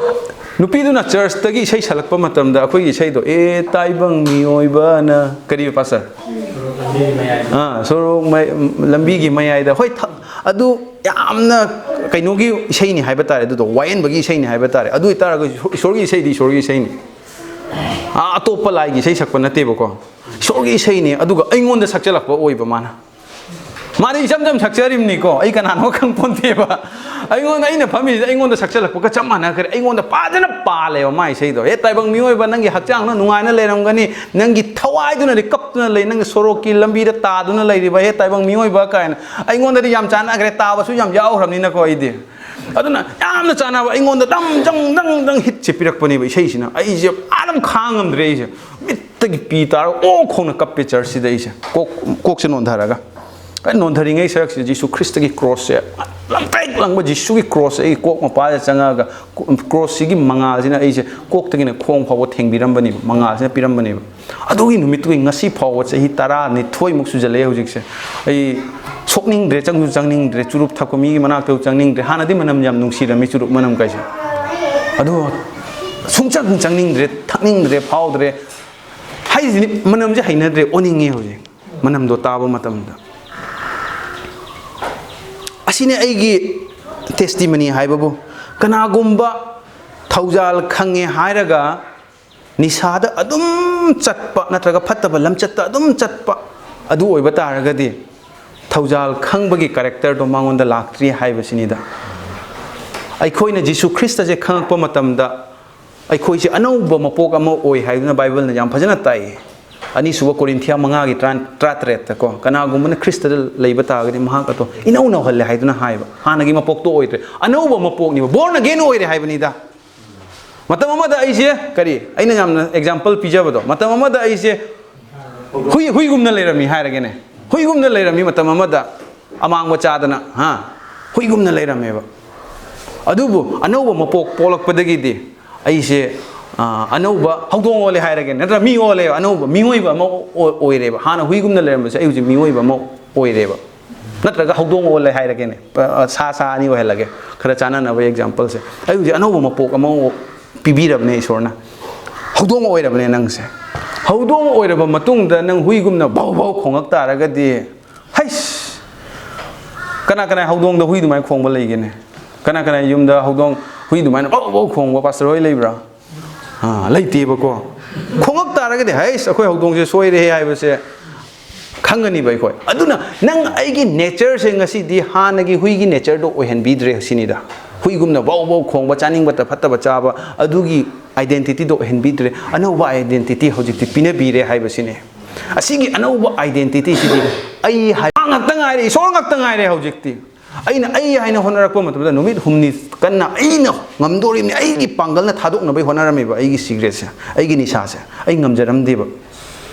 ꯅꯨꯄꯤꯗꯨꯅ ꯆꯔꯆꯇꯒꯤ ꯏꯁꯩ ꯁꯛꯂꯛꯄ ꯃꯇꯝꯗ ꯑꯩꯈꯣꯏꯒꯤ ꯏꯁꯩꯗꯣ, "ꯑꯦ ꯇꯥꯏꯕꯪ ꯃꯤꯑꯣꯏꯕꯅ", ꯀꯔꯤ ꯄꯥꯁꯇꯔ? ꯑꯥ, ꯁꯣꯔꯣꯛ ꯃꯌꯥꯏ, ꯂꯝꯕꯤꯒꯤ ꯃꯌꯥꯏꯗ꯫ ꯍꯣꯏ, ꯊ-, ꯑꯗꯨ ꯌꯥꯝꯅ ꯀꯩꯅꯣꯒꯤ ꯏꯁꯩꯅꯤ ꯍꯥꯏꯕ ꯇꯥꯔꯦ, ꯑꯗꯨꯗꯣ ꯋꯥꯌꯦꯟꯕꯒꯤ ꯏꯁꯩꯅꯤ ꯍꯥꯏꯕ ꯇꯥꯔꯦ꯫ ꯑꯗꯨ ꯑꯣꯏꯇꯥꯔꯒꯁꯨ ꯏꯁꯣꯔꯒꯤ ꯏꯁꯩꯗꯤ ꯏꯁꯣꯔꯒꯤ ꯏꯁꯩꯅꯤ꯫ ꯑꯥ, ꯑꯇꯣꯞꯄ ꯂꯥꯏꯒꯤ ꯏꯁꯩ ꯁꯛꯄ ꯅꯠꯇꯦꯕꯀꯣ, ꯏꯁꯣꯔꯒꯤ ꯏꯁꯩꯅꯦ, ꯑꯗꯨꯒ ꯑꯩꯉꯣꯟꯗ ꯁꯛꯆꯜꯂꯛꯄ ꯑꯣꯏꯕ ꯃꯥꯅ꯫ ꯃꯥꯗꯤ ꯏꯆꯝ ꯆꯝ ꯁꯛꯆꯔꯤꯕꯅꯤꯀꯣ, ꯑꯩ ꯀꯅꯥꯅꯣ ꯈꯪꯄꯣꯟꯇꯦꯕ꯫ ꯑꯩꯉꯣꯟꯗ, ꯑꯩꯅ ꯐꯝꯃꯤꯁꯤꯗ ꯑꯩꯉꯣꯟꯗ ꯁꯛꯆꯜꯂꯛꯄꯒ ꯆꯞ ꯃꯥꯟꯅꯈ꯭ꯔꯦ꯫ ꯑꯩꯉꯣꯟꯗ ꯐꯖꯅ ꯄꯥꯜꯂꯦꯕ ꯃꯥ ꯏꯁꯩꯗꯣ꯫ "ꯍꯦ ꯇꯥꯏꯕꯪ ꯃꯤꯑꯣꯏꯕ, ꯅꯪꯒꯤ ꯍꯛꯆꯥꯡꯅ ꯅꯨꯡꯉꯥꯏꯅ ꯂꯩꯔꯝꯒꯅꯤ, ꯅꯪꯒꯤ ꯊꯋꯥꯏꯗꯨꯅꯗꯤ ꯀꯞꯇꯨꯅ ꯂꯩ, ꯅꯪꯒꯤ ꯁꯣꯔꯣꯛꯀꯤ ꯂꯝꯕꯤꯗ ꯇꯥꯗꯨꯅ ꯂꯩꯔꯤꯕ ꯍꯦ ꯇꯥꯏꯕꯪ ꯃꯤꯑꯣꯏꯕ" ꯀꯥꯏꯅ꯫ ꯑꯩꯉꯣꯟꯗꯗꯤ ꯌꯥꯝ ꯆꯥꯟꯅꯈ꯭ꯔꯦ, ꯇꯥꯕꯁꯨ ꯌꯥꯝ ꯌꯥꯎꯈ꯭ꯔꯕꯅꯤꯅꯀꯣ ꯑꯩꯗꯤ꯫ ꯑꯗꯨꯅ ꯌꯥꯝꯅ ꯆꯥꯟꯅꯕ, ꯑꯩꯉꯣꯟꯗ ꯗꯪ ꯗꯪ ꯗꯪ ꯗꯪ ꯍꯤꯠꯁꯦ ꯄꯤꯔꯛꯄꯅꯦꯕ ꯏꯁꯩꯁꯤꯅ꯫ ꯑꯩꯁꯦ ꯑꯗꯨꯝ ꯈꯥꯡꯉꯝꯗ꯭ꯔꯦ ꯑꯩꯁꯦ꯫ ꯃꯤꯠꯇꯒꯤ ꯄꯤ ꯇꯥꯔꯒ ꯑꯣ ꯈꯣꯡꯅ ꯀꯞꯄꯦ ꯆꯔꯆꯁꯤꯗ ꯑꯩꯁꯦ꯫ ꯀꯣꯛ, ꯀꯣꯛꯁꯦ ꯅꯣꯟꯊꯔꯒ꯫ ꯑꯩ ꯅꯣꯟꯊꯔꯤꯉꯩ ꯁꯔꯛꯁꯤꯗ ꯖꯤꯁꯨ ꯈ꯭ꯔꯤꯁꯇꯒꯤ ꯀ꯭ꯔꯣꯁꯁꯦ, ꯂꯪꯇ꯭ꯔꯤꯛ ꯂꯪꯕ ꯖꯤꯁꯨꯒꯤ ꯀ꯭ꯔꯣꯁꯁꯦ ꯑꯩꯒꯤ ꯀꯣꯛ ꯃꯄꯥꯁꯤꯗ ꯆꯪꯉꯛꯑꯒ, ꯀ꯭ꯔꯣꯁꯁꯤꯒꯤ ꯃꯉꯥꯜꯁꯤꯅ ꯑꯩꯁꯦ ꯀꯣꯛꯇꯒꯤꯅ ꯈꯣꯡ ꯐꯥꯎꯕ ꯊꯦꯡꯕꯤꯔꯝꯕꯅꯦꯕ, ꯃꯉꯥꯜꯁꯤꯅ ꯄꯤꯔꯝꯕꯅꯦꯕ꯫ ꯑꯗꯨꯒꯤ ꯅꯨꯃꯤꯠꯇꯨꯒꯤ ꯉꯁꯤ ꯐꯥꯎꯕ ꯆꯍꯤ ꯇꯔꯥꯅꯤꯊꯣꯏꯃꯨꯛ ꯁꯨꯖꯜꯂꯛꯑꯦ ꯍꯧꯖꯤꯛꯁꯦ꯫ ꯑꯩ ꯁꯣꯛꯅꯤꯡꯗ꯭ꯔꯦ, ꯆꯪꯁꯨ ꯆꯪꯅꯤꯡꯗ꯭ꯔꯦ, ꯆꯨꯔꯨꯞ ꯊꯛꯄ ꯃꯤꯒꯤ ꯃꯅꯥꯛꯇꯁꯨ ꯆꯪꯅꯤꯡꯗ꯭ꯔꯦ꯫ ꯍꯥꯟꯅꯗꯤ ꯃꯅꯝ ꯌꯥꯝ ꯅꯨꯡꯁꯤꯔꯝꯃꯤ ꯆꯨꯔꯨꯞ ꯃꯅꯝ ꯀꯥꯏꯁꯦ, ꯑꯗꯣ ꯁꯨꯡꯆꯪ ꯆꯪꯅꯤꯡꯗ꯭ꯔꯦ, ꯊꯛꯅꯤꯡꯗ꯭ꯔꯦ, ꯐꯥꯎꯗ꯭ꯔꯦ꯫ ꯍꯥꯏꯁꯤꯅꯤ, ꯃꯅꯝꯁꯦ ꯍꯩꯅꯗ꯭ꯔꯦ, ꯑꯣꯅꯤꯡꯉꯦ ꯍꯧꯖꯤꯛ ꯃꯅꯝꯗꯣ ꯇꯥꯕ ꯃꯇꯝꯗ꯫ ꯑꯁꯤꯅꯤ ꯑꯩꯒꯤ testimony ꯍꯥꯏꯕꯕꯨ꯫ ꯀꯅꯥꯒꯨꯝꯕ ꯊꯧꯖꯥꯜ ꯈꯪꯉꯦ ꯍꯥꯏꯔꯒ ꯅꯤꯁꯥꯗ ꯑꯗꯨꯝ ꯆꯠꯄ ꯅꯠꯇ꯭ꯔꯒ ꯐꯠꯇꯕ ꯂꯝꯆꯠꯇ ꯑꯗꯨꯝ ꯆꯠꯄ ꯑꯗꯨ ꯑꯣꯏꯕ ꯇꯥꯔꯒꯗꯤ, ꯊꯧꯖꯥꯜ ꯈꯪꯕꯒꯤ characterꯗꯣ ꯃꯉꯣꯟꯗ ꯂꯥꯛꯇ꯭ꯔꯤ ꯍꯥꯏꯕꯁꯤꯅꯤꯗ꯫ ꯑꯩꯈꯣꯏꯅ ꯖꯤꯁꯨ ꯈ꯭ꯔꯤꯁꯇꯁꯦ ꯈꯪꯉꯛꯄ ꯃꯇꯝꯗ, ꯑꯩꯈꯣꯏꯁꯦ ꯑꯅꯧꯕ ꯃꯄꯣꯛ ꯑꯃ ꯑꯣꯏ ꯍꯥꯏꯗꯨꯅ ꯕꯥꯏꯕꯜꯅ ꯌꯥꯝ ꯐꯖꯅ ꯇꯥꯛꯏ꯫ ꯑꯅꯤꯁꯨꯕ ꯀꯣꯔꯤꯟꯊꯤꯌꯥ ꯃꯉꯥꯒꯤ ꯇꯔꯥ-, ꯇꯔꯥꯇꯔꯦꯠꯇꯀꯣ, "ꯀꯅꯥꯒꯨꯝꯕꯅ ꯈ꯭ꯔꯤꯁꯇꯗ ꯂꯩꯕ ꯇꯥꯔꯒꯗꯤ, ꯃꯍꯥꯛ ꯑꯗꯣ ꯏꯅꯧ ꯅꯧꯍꯜꯂꯦ" ꯍꯥꯏꯗꯨꯅ ꯍꯥꯏꯕ꯫ ꯍꯥꯟꯅꯒꯤ ꯃꯄꯣꯛꯇꯣ ꯑꯣꯏꯗ꯭ꯔꯦ, ꯑꯅꯧꯕ ꯃꯄꯣꯛꯅꯤꯕ, born again ꯑꯣꯏꯔꯦ ꯍꯥꯏꯕꯅꯤꯗ꯫ ꯃꯇꯝ ꯑꯃꯗ ꯑꯩꯁꯦ, ꯀꯔꯤ, ꯑꯩꯅ ꯌꯥꯝꯅ example ꯄꯤꯖꯕꯗꯣ, ꯃꯇꯝ ꯑꯃꯗ ꯑꯩꯁꯦ ꯍꯨꯏ, ꯍꯨꯏꯒꯨꯝꯅ ꯂꯩꯔꯝꯃꯤ ꯍꯥꯏꯔꯒꯦꯅꯦ, ꯍꯨꯏꯒꯨꯝꯅ ꯂꯩꯔꯝꯃꯤ ꯃꯇꯝ ꯑꯃꯗ, ꯑꯃꯥꯡꯕ ꯆꯥꯗꯅ, ꯍꯥ, ꯍꯨꯏꯒꯨꯝꯅ ꯂꯩꯔꯝꯃꯦꯕ꯫ ꯑꯗꯨꯕꯨ ꯑꯅꯧꯕ ꯃꯄꯣꯛ ꯄꯣꯛꯂꯛꯄꯗꯒꯤꯗꯤ ꯑꯩꯁꯦ, ꯑ, ꯑꯅꯧꯕ ꯍꯧꯗꯣꯡ ꯑꯣꯜꯂꯦ ꯍꯥꯏꯔꯒꯦ, ꯅꯠꯇ꯭ꯔ ꯃꯤ ꯑꯣꯜꯂꯦ, ꯑꯅꯧꯕ ꯃꯤꯑꯣꯏꯕ ꯑꯃ ꯑꯣ-, ꯑꯣꯏꯔꯦꯕ꯫ ꯍꯥꯟꯅ ꯍꯨꯏꯒꯨꯝꯅ ꯂꯩꯔꯝꯕꯁꯦ ꯑꯩ ꯍꯧꯖꯤꯛ ꯃꯤꯑꯣꯏꯕ ꯑꯃ ꯑꯣꯏꯔꯦꯕ꯫ ꯅꯠꯇ꯭ꯔꯒ ꯍꯧꯗꯣꯡ ꯑꯣꯜꯂꯦ ꯍꯥꯏꯔꯒꯦꯅꯦ, ꯑ, ꯁꯥ, ꯁꯥ ꯑꯅꯤ ꯑꯣꯏꯍꯜꯂꯒꯦ, ꯈꯔ ꯆꯥꯟꯅꯅꯕ exampleꯁꯦ꯫ ꯑꯩ ꯍꯧꯖꯤꯛ ꯑꯅꯧꯕ ꯃꯄꯣꯛ ꯑꯃ ꯄꯤꯕꯤꯔꯕꯅꯦ ꯏꯁꯣꯔꯅ꯫ ꯍꯧꯗꯣꯡ ꯑꯣꯏꯔꯕꯅꯦ ꯅꯪꯁꯦ꯫ ꯍꯧꯗꯣꯡ ꯑꯣꯏꯔꯕ ꯃꯇꯨꯡꯗ ꯅꯪ ꯍꯨꯏꯒꯨꯝꯅ ꯚꯧ ꯚꯧ ꯈꯣꯡꯉꯛ ꯇꯥꯔꯒꯗꯤ, ꯍꯩꯁ! ꯀꯅꯥ ꯀꯅꯥ ꯍꯧꯗꯣꯡꯗ ꯍꯨꯏ ꯑꯗꯨꯃꯥꯏꯅ ꯈꯣꯡꯕ ꯂꯩꯒꯦꯅꯦ? ꯀꯅꯥ ꯀꯅꯥ ꯌꯨꯝꯗ ꯍꯧꯗꯣꯡ, ꯍꯨꯏ ꯑꯗꯨꯃꯥꯏꯅ ꯚꯧ ꯚꯧ ꯈꯣꯡꯕ ꯄꯥꯁꯇꯔ ꯍꯣꯏ ꯂꯩꯕ꯭ꯔꯥ? ꯑꯥ, ꯂꯩꯇꯦꯕꯀꯣ꯫ ꯈꯣꯡꯉꯛ ꯇꯥꯔꯒꯗꯤ, "ꯍꯩꯁ, ꯑꯩꯈꯣꯏ ꯍꯧꯗꯣꯡꯁꯦ ꯁꯣꯏꯔꯦꯍꯦ" ꯍꯥꯏꯕꯁꯦ ꯈꯪꯒꯅꯤꯕ ꯑꯩꯈꯣꯏ꯫ ꯑꯗꯨꯅ ꯅꯪ ꯑꯩꯒꯤ ꯅꯦꯆꯔꯁꯦ ꯉꯁꯤꯗꯤ ꯍꯥꯟꯅꯒꯤ ꯍꯨꯏꯒꯤ ꯅꯦꯆꯔꯗꯣ ꯑꯣꯏꯍꯟꯕꯤꯗ꯭ꯔꯦ ꯁꯤꯅꯤꯗ꯫ ꯍꯨꯏꯒꯨꯝꯅ ꯕꯧ ꯕꯧ ꯈꯣꯡꯕ, ꯆꯥꯅꯤꯡꯕꯇ ꯐꯠꯇꯕ ꯆꯥꯕ, ꯑꯗꯨꯒꯤ ꯑꯥꯏꯗꯦꯟꯇꯤꯇꯤꯗꯣ ꯑꯣꯏꯍꯟꯕꯤꯗ꯭ꯔꯦ꯫ ꯑꯅꯧꯕ ꯑꯥꯏꯗꯦꯟꯇꯤꯇꯤ ꯍꯧꯖꯤꯛꯇꯤ ꯄꯤꯅꯕꯤꯔꯦ ꯍꯥꯏꯕꯁꯤꯅꯤ꯫ ꯑꯁꯤꯒꯤ ꯑꯅꯧꯕ ꯑꯥꯏꯗꯦꯟꯇꯤꯇꯤꯁꯤꯗꯤ ꯑꯩ ꯍꯥꯏ-, ꯃꯥ ꯉꯥꯛꯇ ꯉꯥꯏꯔꯦ, ꯏꯁꯣꯔ ꯉꯥꯛꯇ ꯉꯥꯏꯔꯦ ꯍꯧꯖꯤꯛꯇꯤ꯫ ꯑꯩꯅ ꯑꯩ ꯍꯥꯏꯅ ꯍꯣꯠꯅꯔꯛꯄ ꯃꯇꯝꯗ ꯅꯨꯃꯤꯠ ꯍꯨꯝꯅꯤ ꯀꯟꯅ ꯑꯩꯅ ꯉꯝꯗꯣꯔꯤꯕꯅꯤ, ꯑꯩꯒꯤ ꯄꯥꯡꯒꯜꯅ ꯊꯥꯗꯣꯛꯅꯕꯒꯤ ꯍꯣꯠꯅꯔꯝꯃꯤꯕ ꯑꯩꯒꯤ ꯁꯤꯒ꯭ꯔꯦꯠꯁꯦ, ꯑꯩꯒꯤ ꯅꯤꯁꯥꯁꯦ ꯑꯩ ꯉꯝꯖꯔꯝꯗꯦꯕ꯫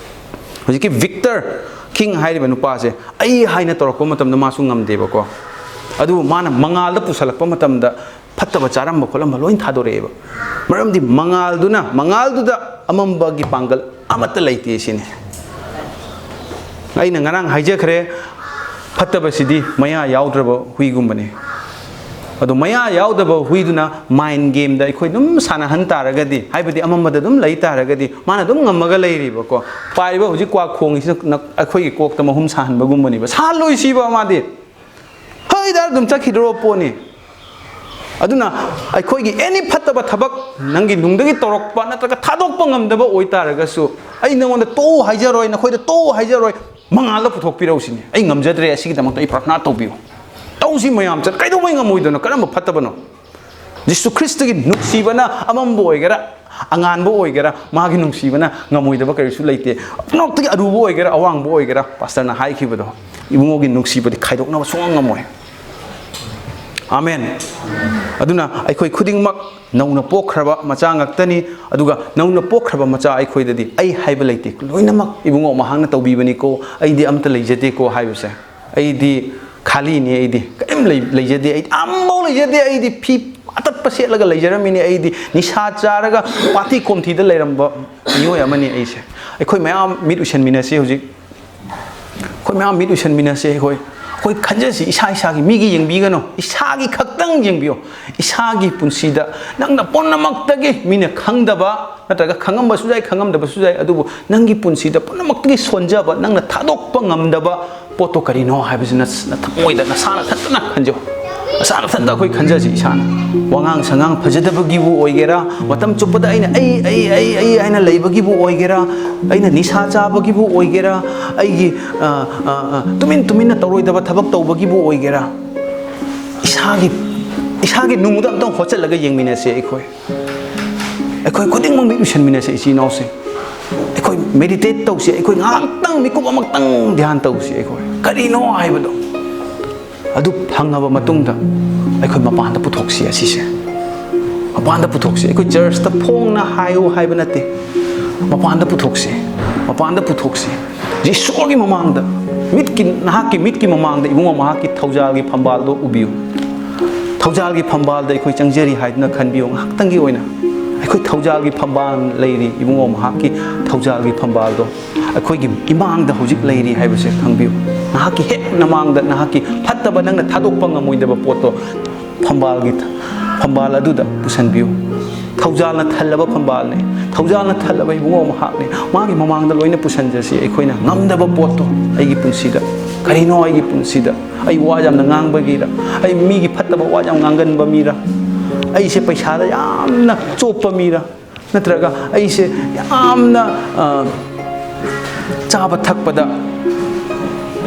ꯍꯧꯖꯤꯛꯀꯤ ꯚꯤꯛꯇꯔ ꯀꯤꯡ ꯍꯥꯏꯔꯤꯕ ꯅꯨꯄꯥꯁꯦ ꯑꯩ ꯍꯥꯏꯅ ꯇꯧꯔꯛꯄ ꯃꯇꯝꯗ ꯃꯥꯁꯨ ꯉꯝꯗꯦꯕꯀꯣ꯫ ꯑꯗꯨꯕꯨ ꯃꯥꯅ ꯃꯉꯥꯜꯗ ꯄꯨꯁꯜꯂꯛꯄ ꯃꯇꯝꯗ ꯐꯠꯇꯕ ꯆꯥꯔꯝꯕ ꯈꯣꯠꯂꯝꯕ ꯂꯣꯏ ꯊꯥꯗꯣꯔꯛꯑꯦꯕ꯫ ꯃꯔꯝꯗꯤ ꯃꯉꯥꯜꯗꯨꯅ, ꯃꯉꯥꯜꯗꯨꯗ ꯑꯃꯝꯕꯒꯤ ꯄꯥꯡꯒꯜ ꯑꯃꯠꯇ ꯂꯩꯇꯦ ꯁꯤꯅꯤ꯫ ꯑꯩꯅ ꯉꯔꯥꯡ ꯍꯥꯏꯖꯈ꯭ꯔꯦ, ꯐꯠꯇꯕꯁꯤꯗꯤ ꯃꯌꯥ ꯌꯥꯎꯗ꯭ꯔꯕ ꯍꯨꯏꯒꯨꯝꯕꯅꯤ꯫ ꯑꯗꯣ ꯃꯌꯥ ꯌꯥꯎꯗꯕ ꯍꯨꯏꯗꯨꯅ ꯃꯥꯏꯟ ꯒꯦꯝꯗ ꯑꯩꯈꯣꯏ ꯑꯗꯨꯝ ꯁꯥꯟꯅꯍꯟ ꯇꯥꯔꯒꯗꯤ, ꯍꯥꯏꯕꯗꯤ ꯑꯃꯝꯕꯗ ꯑꯗꯨꯝ ꯂꯩ ꯇꯥꯔꯒꯗꯤ, ꯃꯥꯅ ꯑꯗꯨꯝ ꯉꯝꯃꯒ ꯂꯩꯔꯤꯕꯀꯣ꯫ ꯄꯥꯏꯔꯤꯕ ꯍꯧꯖꯤꯛ ꯀ꯭ꯋꯥꯛ ꯈꯣꯡꯉꯤꯁꯤꯅ ꯅ-, ꯑꯩꯈꯣꯏꯒꯤ ꯀꯣꯛꯇ ꯃꯍꯨꯝ ꯁꯥꯍꯟꯕꯒꯨꯝꯕꯅꯦꯕ꯫ ꯁꯥꯍꯜꯂꯣꯏ ꯁꯤꯕ ꯃꯥꯗꯤ꯫ ꯍꯩꯗ ꯑꯗꯨꯝ ꯆꯠꯈꯤꯗ꯭ꯔꯣ ꯄꯣꯠꯅꯤ꯫ ꯑꯗꯨꯅ ꯑꯩꯈꯣꯏꯒꯤ ꯑꯦꯅꯤ ꯐꯠꯇꯕ ꯊꯕꯛ ꯅꯪꯒꯤ ꯅꯨꯡꯗꯒꯤ ꯇꯧꯔꯛꯄ ꯅꯠꯇ꯭ꯔꯒ ꯊꯥꯗꯣꯛꯄ ꯉꯝꯗꯕ ꯑꯣꯏꯇꯥꯔꯒꯁꯨ, ꯑꯩ ꯅꯉꯣꯟꯗ ꯇꯣꯛꯎ ꯍꯥꯏꯖꯔꯣꯏ, ꯅꯈꯣꯏꯗ ꯇꯣꯛꯎ ꯍꯥꯏꯖꯔꯣꯏ, ꯃꯉꯥꯜꯗ ꯄꯨꯊꯣꯛꯄꯤꯔꯛꯎ ꯁꯤꯅꯤ꯫ "ꯑꯩ ꯉꯝꯖꯗ꯭ꯔꯦ, ꯑꯁꯤꯒꯤꯗꯃꯛꯇ ꯑꯩ ꯄ꯭ꯔꯥꯊꯅꯥ ꯇꯧꯕꯤꯌꯨ"꯫ ꯇꯧꯁꯤ ꯃꯌꯥꯝ ꯆꯠ-, ꯀꯩꯗꯧꯕꯩ ꯉꯝꯃꯣꯏꯗꯣꯏꯅꯣ? ꯀꯔꯝꯕ ꯐꯠꯇꯕꯅꯣ? ꯖꯤꯁꯨ ꯈ꯭ꯔꯤꯁꯇꯒꯤ ꯅꯨꯡꯁꯤꯕꯅ ꯑꯃꯝꯕ ꯑꯣꯏꯒꯦꯔꯥ, ꯑꯉꯥꯟꯕ ꯑꯣꯏꯒꯦꯔꯥ, ꯃꯥꯒꯤ ꯅꯨꯡꯁꯤꯕꯅ ꯉꯝꯃꯣꯏꯗꯕ ꯀꯔꯤꯁꯨ ꯂꯩꯇꯦ꯫ ꯄꯨꯝꯅꯃꯛꯇꯒꯤ ꯑꯔꯨꯕ ꯑꯣꯏꯒꯦꯔꯥ, ꯑꯋꯥꯡꯕ ꯑꯣꯏꯒꯦꯔꯥ, ꯄꯥꯁꯇꯔꯅ ꯍꯥꯏꯈꯤꯕꯗꯣ, ꯏꯕꯨꯡꯉꯣꯒꯤ ꯅꯨꯡꯁꯤꯕꯗꯤ ꯈꯥꯏꯗꯣꯛꯅꯕ ꯁꯨꯡꯉꯝ ꯉꯝꯃꯣꯏ꯫ ꯑꯥꯃꯦꯟ꯫ ꯑꯗꯨꯅ ꯑꯩꯈꯣꯏ ꯈꯨꯗꯤꯡꯃꯛ ꯅꯧꯅ ꯄꯣꯛꯈ꯭ꯔꯕ ꯃꯆꯥ ꯉꯥꯛꯇꯅꯤ꯫ ꯑꯗꯨꯒ ꯅꯧꯅ ꯄꯣꯛꯈ꯭ꯔꯕ ꯃꯆꯥ ꯑꯩꯈꯣꯏꯗꯗꯤ "ꯑꯩ" ꯍꯥꯏꯕ ꯂꯩꯇꯦ꯫ ꯂꯣꯏꯅꯃꯛ "ꯏꯕꯨꯡꯉꯣ, ꯃꯍꯥꯛꯅ ꯇꯧꯕꯤꯕꯅꯤꯀꯣ, ꯑꯩꯗꯤ ꯑꯝꯇ ꯂꯩꯖꯗꯦꯀꯣ" ꯍꯥꯏꯕꯁꯦ꯫ "ꯑꯩꯗꯤ ꯈꯥꯂꯤꯅꯤ, ꯑꯩꯗꯤ ꯀꯔꯤꯝ ꯂꯩ-, ꯂꯩꯖꯗꯦ, ꯑꯩꯗꯤ ꯑꯝꯐꯥꯎ ꯂꯩꯖꯗꯦ, ꯑꯩꯗꯤ ꯐꯤ ꯑꯇꯠꯄ ꯁꯦꯠꯂꯒ ꯂꯩꯖꯔꯝꯃꯤꯅꯤ, ꯑꯩꯗꯤ ꯅꯤꯁꯥ ꯆꯥꯔꯒ ꯄꯥꯊꯤ ꯀꯣꯝꯊꯤꯗ ꯂꯩꯔꯝꯕ ꯃꯤꯑꯣꯏ ꯑꯃꯅꯤ ꯑꯩꯁꯦ"꯫ ꯑꯩꯈꯣꯏ ꯃꯌꯥꯝ ꯃꯤꯠ ꯎꯏꯁꯟꯃꯤꯟꯅꯁꯤ ꯍꯧꯖꯤꯛ꯫ ꯑꯩꯈꯣꯏ ꯃꯌꯥꯝ ꯃꯤꯠ ꯎꯏꯁꯟꯃꯤꯟꯅꯁꯦ꯫ ꯑꯩꯈꯣꯏ, ꯑꯩꯈꯣꯏ ꯈꯟꯖꯁꯤ, ꯏꯁꯥ ꯏꯁꯥꯒꯤ꯫ ꯃꯤꯒꯤ ꯌꯦꯡꯕꯤꯒꯅꯨ, ꯏꯁꯥꯒꯤ ꯈꯛꯇꯪ ꯌꯦꯡꯕꯤꯌꯨ꯫ ꯏꯁꯥꯒꯤ ꯄꯨꯟꯁꯤꯗ ꯅꯪꯅ ꯄꯨꯝꯅꯃꯛꯇꯒꯤ, ꯃꯤꯅ ꯈꯪꯗꯕ ꯅꯠꯇ꯭ꯔꯒ ꯈꯪꯉꯝꯕꯁꯨ ꯌꯥꯏ, ꯈꯪꯉꯝꯗꯕꯁꯨ ꯌꯥꯏ, ꯑꯗꯨꯕꯨ ꯅꯪꯒꯤ ꯄꯨꯟꯁꯤꯗ ꯄꯨꯝꯅꯃꯛꯇꯒꯤ ꯁꯣꯟꯖꯕ, ꯅꯪꯅ ꯊꯥꯗꯣꯛꯄ ꯉꯝꯗꯕ ꯄꯣꯠꯇꯣ ꯀꯔꯤꯅꯣ ꯍꯥꯏꯕꯁꯤ ꯅ-, ꯅꯊꯃꯣꯏꯗ ꯅꯁꯥ ꯅꯊꯟꯇꯅ ꯈꯟꯖꯧ꯫ ꯏꯁꯥ ꯃꯊꯟꯇ ꯑꯩꯈꯣꯏ ꯈꯟꯖꯁꯤ꯫ ꯏꯁꯥꯅ ꯋꯥꯉꯥꯡ ꯁꯉꯥꯡ ꯐꯖꯗꯕꯒꯤꯕꯨ ꯑꯣꯏꯒꯦꯔꯥ, ꯃꯇꯝ ꯆꯨꯞꯄꯗ ꯑꯩꯅ ꯑꯩ ꯑꯩ ꯑꯩ ꯑꯩ ꯍꯥꯏꯅ ꯂꯩꯕꯒꯤꯕꯨ ꯑꯣꯏꯒꯦꯔꯥ, ꯑꯩꯅ ꯅꯤꯁꯥ ꯆꯥꯕꯒꯤꯕꯨ ꯑꯣꯏꯒꯦꯔꯥ, ꯑꯩꯒꯤ ꯑ, ꯑ, ꯑ, ꯇꯨꯃꯤꯟ ꯇꯨꯃꯤꯟꯅ ꯇꯧꯔꯣꯏꯗꯕ ꯊꯕꯛ ꯇꯧꯕꯒꯤꯕꯨ ꯑꯣꯏꯒꯦꯔꯥ, ꯏꯁꯥꯒꯤ ꯏꯁꯥꯒꯤ ꯅꯨꯡꯗ ꯑꯝꯇꯪ ꯍꯣꯠꯆꯜꯂꯒ ꯌꯦꯡꯃꯤꯟꯅꯁꯦ꯫ ꯑꯩꯈꯣꯏ ꯑꯩꯈꯣꯏ ꯈꯨꯗꯤꯡꯃꯛ ꯃꯤꯠ ꯎꯏꯁꯟꯃꯤꯟꯅꯁꯦ, ꯏꯆꯤꯟ ꯏꯅꯥꯎꯁꯤꯡ꯫ ꯑꯩꯈꯣꯏ ꯃꯦꯗꯤꯇꯦꯠ ꯇꯧꯁꯤ꯫ ꯑꯩꯈꯣꯏ ꯉꯥꯏꯍꯥꯛꯇꯪ ꯃꯤꯀꯨꯞ ꯑꯃꯇꯪ ꯙ꯭ꯌꯥꯟ ꯇꯧꯁꯤ꯫ ꯑꯩꯈꯣꯏ ꯀꯔꯤꯅꯣ ꯍꯥꯏꯕꯗꯣ ꯑꯗꯨ ꯐꯪꯉꯕ ꯃꯇꯨꯡꯗ ꯑꯩꯈꯣꯏ ꯃꯄꯥꯟꯗ ꯄꯨꯊꯣꯛꯁꯤ꯫ ꯑꯁꯤꯁꯦ ꯃꯄꯥꯟꯗ ꯄꯨꯊꯣꯛꯁꯤ꯫ ꯑꯩꯈꯣꯏ ꯆꯔꯆꯇ ꯐꯣꯡꯅ ꯍꯥꯏꯌꯨ ꯍꯥꯏꯕ ꯅꯠꯇꯦ꯫ ꯃꯄꯥꯟꯗ ꯄꯨꯊꯣꯛꯁꯤ꯫ ꯃꯄꯥꯟꯗ ꯄꯨꯊꯣꯛꯁꯤ꯫ ꯏꯁꯣꯔꯒꯤ ꯃꯃꯥꯡꯗ, ꯃꯤꯠꯀꯤ, ꯅꯍꯥꯛꯀꯤ ꯃꯤꯠꯀꯤ ꯃꯃꯥꯡꯗ ꯏꯕꯨꯡꯉꯣ ꯃꯍꯥꯛꯀꯤ ꯊꯧꯖꯥꯜꯒꯤ ꯐꯝꯕꯥꯜꯗꯣ ꯎꯕꯤꯌꯨ꯫ ꯊꯧꯖꯥꯜꯒꯤ ꯐꯝꯕꯥꯜꯗ ꯑꯩꯈꯣꯏ ꯆꯪꯖꯔꯤ ꯍꯥꯏꯗꯨꯅ ꯈꯟꯕꯤꯌꯨ꯫ ꯉꯥꯏꯍꯥꯛꯇꯪꯒꯤ ꯑꯣꯏꯅ ꯑꯩꯈꯣꯏ ꯊꯧꯖꯥꯜꯒꯤ ꯐꯝꯕꯥꯜ ꯂꯩꯔꯤ꯫ ꯏꯕꯨꯡꯉꯣ ꯃꯍꯥꯛꯀꯤ ꯊꯧꯖꯥꯜꯒꯤ ꯐꯝꯕꯥꯜꯗꯣ ꯑꯩꯈꯣꯏꯒꯤ ꯏꯃꯥꯡꯗ ꯍꯧꯖꯤꯛ ꯂꯩꯔꯤ ꯍꯥꯏꯕꯁꯦ ꯈꯪꯕꯤꯌꯨ꯫ ꯅꯍꯥꯛꯀꯤ ꯍꯦꯛ ꯅꯃꯥꯡꯗ ꯅꯍꯥꯛꯀꯤ ꯐꯠꯇꯕ, ꯅꯪꯅ ꯊꯥꯗꯣꯛꯄ ꯉꯝꯃꯣꯏꯗꯕ ꯄꯣꯠꯇꯣ ꯐꯝꯕꯥꯜꯒꯤ, ꯐꯝꯕꯥꯜ ꯑꯗꯨꯗ ꯄꯨꯁꯟꯕꯤꯌꯨ꯫ ꯊꯧꯖꯥꯜꯅ ꯊꯜꯂꯕ ꯐꯝꯕꯥꯜꯅꯦ꯫ ꯊꯧꯖꯥꯜꯅ ꯊꯜꯂꯕ ꯏꯕꯨꯡꯉꯣ ꯃꯍꯥꯛꯅꯦ꯫ ꯃꯥꯒꯤ ꯃꯃꯥꯡꯗ ꯂꯣꯏꯅ ꯄꯨꯁꯟꯖꯁꯤ꯫ ꯑꯩꯈꯣꯏꯅ ꯉꯝꯗꯕ ꯄꯣꯠꯇꯣ ꯑꯩꯒꯤ ꯄꯨꯟꯁꯤꯗ ꯀꯔꯤꯅꯣ? ꯑꯩꯒꯤ ꯄꯨꯟꯁꯤꯗ ꯑꯩ ꯋꯥ ꯌꯥꯝꯅ ꯉꯥꯡꯕꯒꯤꯔ? ꯑꯩ ꯃꯤꯒꯤ ꯐꯠꯇꯕ ꯋꯥ ꯌꯥꯝ ꯉꯥꯡꯒꯟꯕ ꯃꯤꯔ? ꯑꯩꯁꯦ ꯄꯩꯁꯥꯗ ꯌꯥꯝꯅ ꯆꯣꯞꯄ ꯃꯤꯔ? ꯅꯠꯇ꯭ꯔꯒ ꯑꯩꯁꯦ ꯌꯥꯝꯅ, ꯑ, ꯆꯥꯕ ꯊꯛꯄꯗ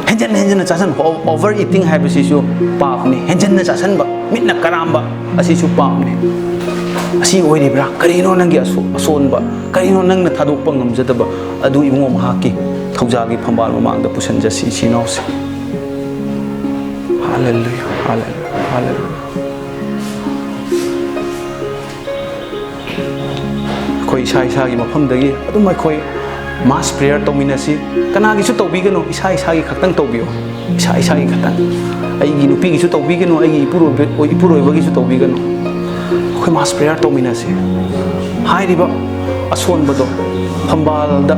ꯍꯦꯟꯖꯟ ꯍꯦꯟꯖꯟꯅ ꯆꯥꯁꯟꯕ, ꯑꯣ-, ꯑꯣꯚꯔ ꯏꯇꯤꯡ ꯍꯥꯏꯕꯁꯤꯁꯨ ꯄꯥꯞꯅꯤ꯫ ꯍꯦꯟꯖꯟꯅ ꯆꯥꯁꯟꯕ, ꯃꯤꯠꯅ ꯀꯔꯥꯝꯕ, ꯑꯁꯤꯁꯨ ꯄꯥꯞꯅꯤ꯫ ꯑꯁꯤ ꯑꯣꯏꯔꯤꯕ꯭ꯔꯥ? ꯀꯔꯤꯅꯣ ꯅꯪꯒꯤ ꯑꯁꯣ-, ꯑꯁꯣꯟꯕ? ꯀꯔꯤꯅꯣ ꯅꯪꯅ ꯊꯥꯗꯣꯛꯄ ꯉꯝꯖꯗꯕ? ꯑꯗꯨ ꯏꯕꯨꯡꯉꯣ ꯃꯍꯥꯛꯀꯤ ꯊꯧꯖꯥꯜꯒꯤ ꯐꯝꯕꯥꯜ ꯃꯃꯥꯡꯗ ꯄꯨꯁꯟꯖꯁꯤ, ꯏꯆꯤꯟ ꯏꯅꯥꯎꯁꯤꯡ꯫ ꯍꯥꯂꯦꯂꯨꯌꯥ, ꯍꯥꯂꯦꯂꯨꯌꯥ, ꯍꯥꯂꯦꯂꯨꯌꯥ꯫ ꯑꯩꯈꯣꯏ ꯏꯁꯥ ꯏꯁꯥꯒꯤ ꯃꯐꯝꯗꯒꯤ ꯑꯗꯨꯝ ꯑꯩꯈꯣꯏ ꯃꯥꯁ ꯄ꯭ꯔꯦꯌꯔ ꯇꯧꯃꯤꯟꯅꯁꯤ꯫ ꯀꯅꯥꯒꯤꯁꯨ ꯇꯧꯕꯤꯒꯅꯨ, ꯏꯁꯥ ꯏꯁꯥꯒꯤ ꯈꯛꯇꯪ ꯇꯧꯕꯤꯌꯨ꯫ ꯏꯁꯥ ꯏꯁꯥꯒꯤ ꯈꯛꯇꯪ꯫ ꯑꯩꯒꯤ ꯅꯨꯄꯤꯒꯤꯁꯨ ꯇꯧꯕꯤꯒꯅꯨ, ꯑꯩꯒꯤ ꯏꯄꯨꯔꯣꯏꯕ-, ꯏꯄꯨꯔꯣꯏꯕꯒꯤꯁꯨ ꯇꯧꯕꯤꯒꯅꯨ꯫ ꯑꯩꯈꯣꯏ ꯃꯥꯁ ꯄ꯭ꯔꯦꯌꯔ ꯇꯧꯃꯤꯟꯅꯁꯤ꯫ ꯍꯥꯏꯔꯤꯕ ꯑꯁꯣꯟꯕꯗꯣ ꯐꯝꯕꯥꯜꯗ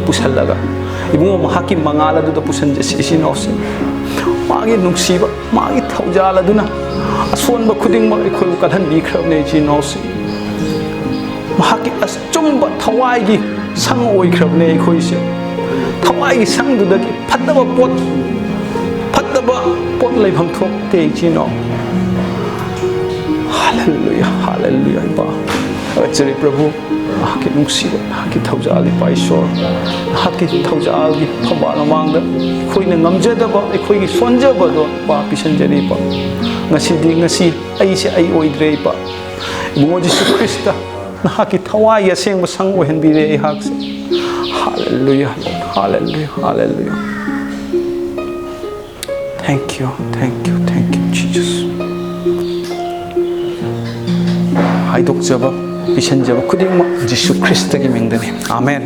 ꯄꯨꯁꯜꯂꯒ ꯏꯕꯨꯡꯉꯣ ꯃꯍꯥꯛꯀꯤ ꯃꯉꯥꯜ ꯑꯗꯨꯗ ꯄꯨꯁꯟꯖꯁꯤ, ꯏꯆꯤꯟ ꯏꯅꯥꯎꯁꯤꯡ꯫ ꯃꯥꯒꯤ ꯅꯨꯡꯁꯤꯕ, ꯃꯥꯒꯤ ꯊꯧꯖꯥꯜ ꯑꯗꯨꯅ ꯑꯁꯣꯟꯕ ꯈꯨꯗꯤꯡꯃꯛ ꯑꯩꯈꯣꯏꯕꯨ ꯀꯜꯍꯟꯕꯤꯈ꯭ꯔꯕꯅꯦ, ꯏꯆꯤꯟ ꯏꯅꯥꯎꯁꯤꯡ꯫ ꯃꯍꯥꯛꯀꯤ ꯑꯆꯨꯝꯕ ꯊꯋꯥꯏꯒꯤ ꯁꯪ ꯑꯣꯏꯈ꯭ꯔꯕꯅꯦ ꯑꯩꯈꯣꯏꯁꯦ꯫ ꯊꯋꯥꯏꯒꯤ ꯁꯪꯗꯨꯗꯒꯤ ꯐꯠꯇꯕ ꯄꯣꯠ, ꯐꯠꯇꯕ ꯄꯣꯠ ꯂꯩꯐꯝ ꯊꯣꯛꯇꯦ, ꯏꯆꯤꯟ ꯏꯅꯥꯎ꯫ Hallelujah, hallelujah, ꯏꯄꯥ꯫ ꯊꯥꯒꯠꯆꯔꯤ ꯄ꯭ꯔꯚꯨ, ꯅꯍꯥꯛꯀꯤ ꯅꯨꯡꯁꯤꯕ, ꯅꯍꯥꯛꯀꯤ ꯊꯧꯖꯥꯜ, ꯏꯄꯥ ꯏꯁꯣꯔ, ꯅꯍꯥꯛꯀꯤ ꯊꯧꯖꯥꯜꯒꯤ ꯐꯝꯕꯥꯜ ꯃꯃꯥꯡꯗ ꯑꯩꯈꯣꯏꯅ ꯉꯝꯖꯗꯕ, ꯑꯩꯈꯣꯏꯒꯤ ꯁꯣꯟꯖꯕꯗꯣ ꯏꯄꯥ ꯄꯤꯁꯟꯖꯔꯤ ꯏꯄꯥ꯫ ꯉꯁꯤꯗꯤ, ꯉꯁꯤ ꯑꯩꯁꯦ ꯑꯩ ꯑꯣꯏꯗ꯭ꯔꯦ ꯏꯄꯥ꯫ ꯏꯕꯨꯡꯉꯣ ꯖꯤꯁꯨ ꯈ꯭ꯔꯤꯁꯇ, ꯅꯍꯥꯛꯀꯤ ꯊꯋꯥꯏꯒꯤ ꯑꯁꯦꯡꯕ ꯁꯪ ꯑꯣꯏꯍꯟꯕꯤꯔꯦ ꯑꯩꯍꯥꯛꯁꯦ꯫ Hallelujah, Lord, hallelujah, hallelujah꯫ Thank you, thank you, thank you, Jesus꯫ ꯍꯥꯏꯗꯣꯛꯆꯕ, ꯄꯤꯁꯟꯖꯕ ꯈꯨꯗꯤꯡꯃꯛ ꯖꯤꯁꯨ ꯈ꯭ꯔꯤꯁꯇꯒꯤ ꯃꯤꯡꯗꯅꯤ꯫ ꯑꯥꯃꯦꯟ꯫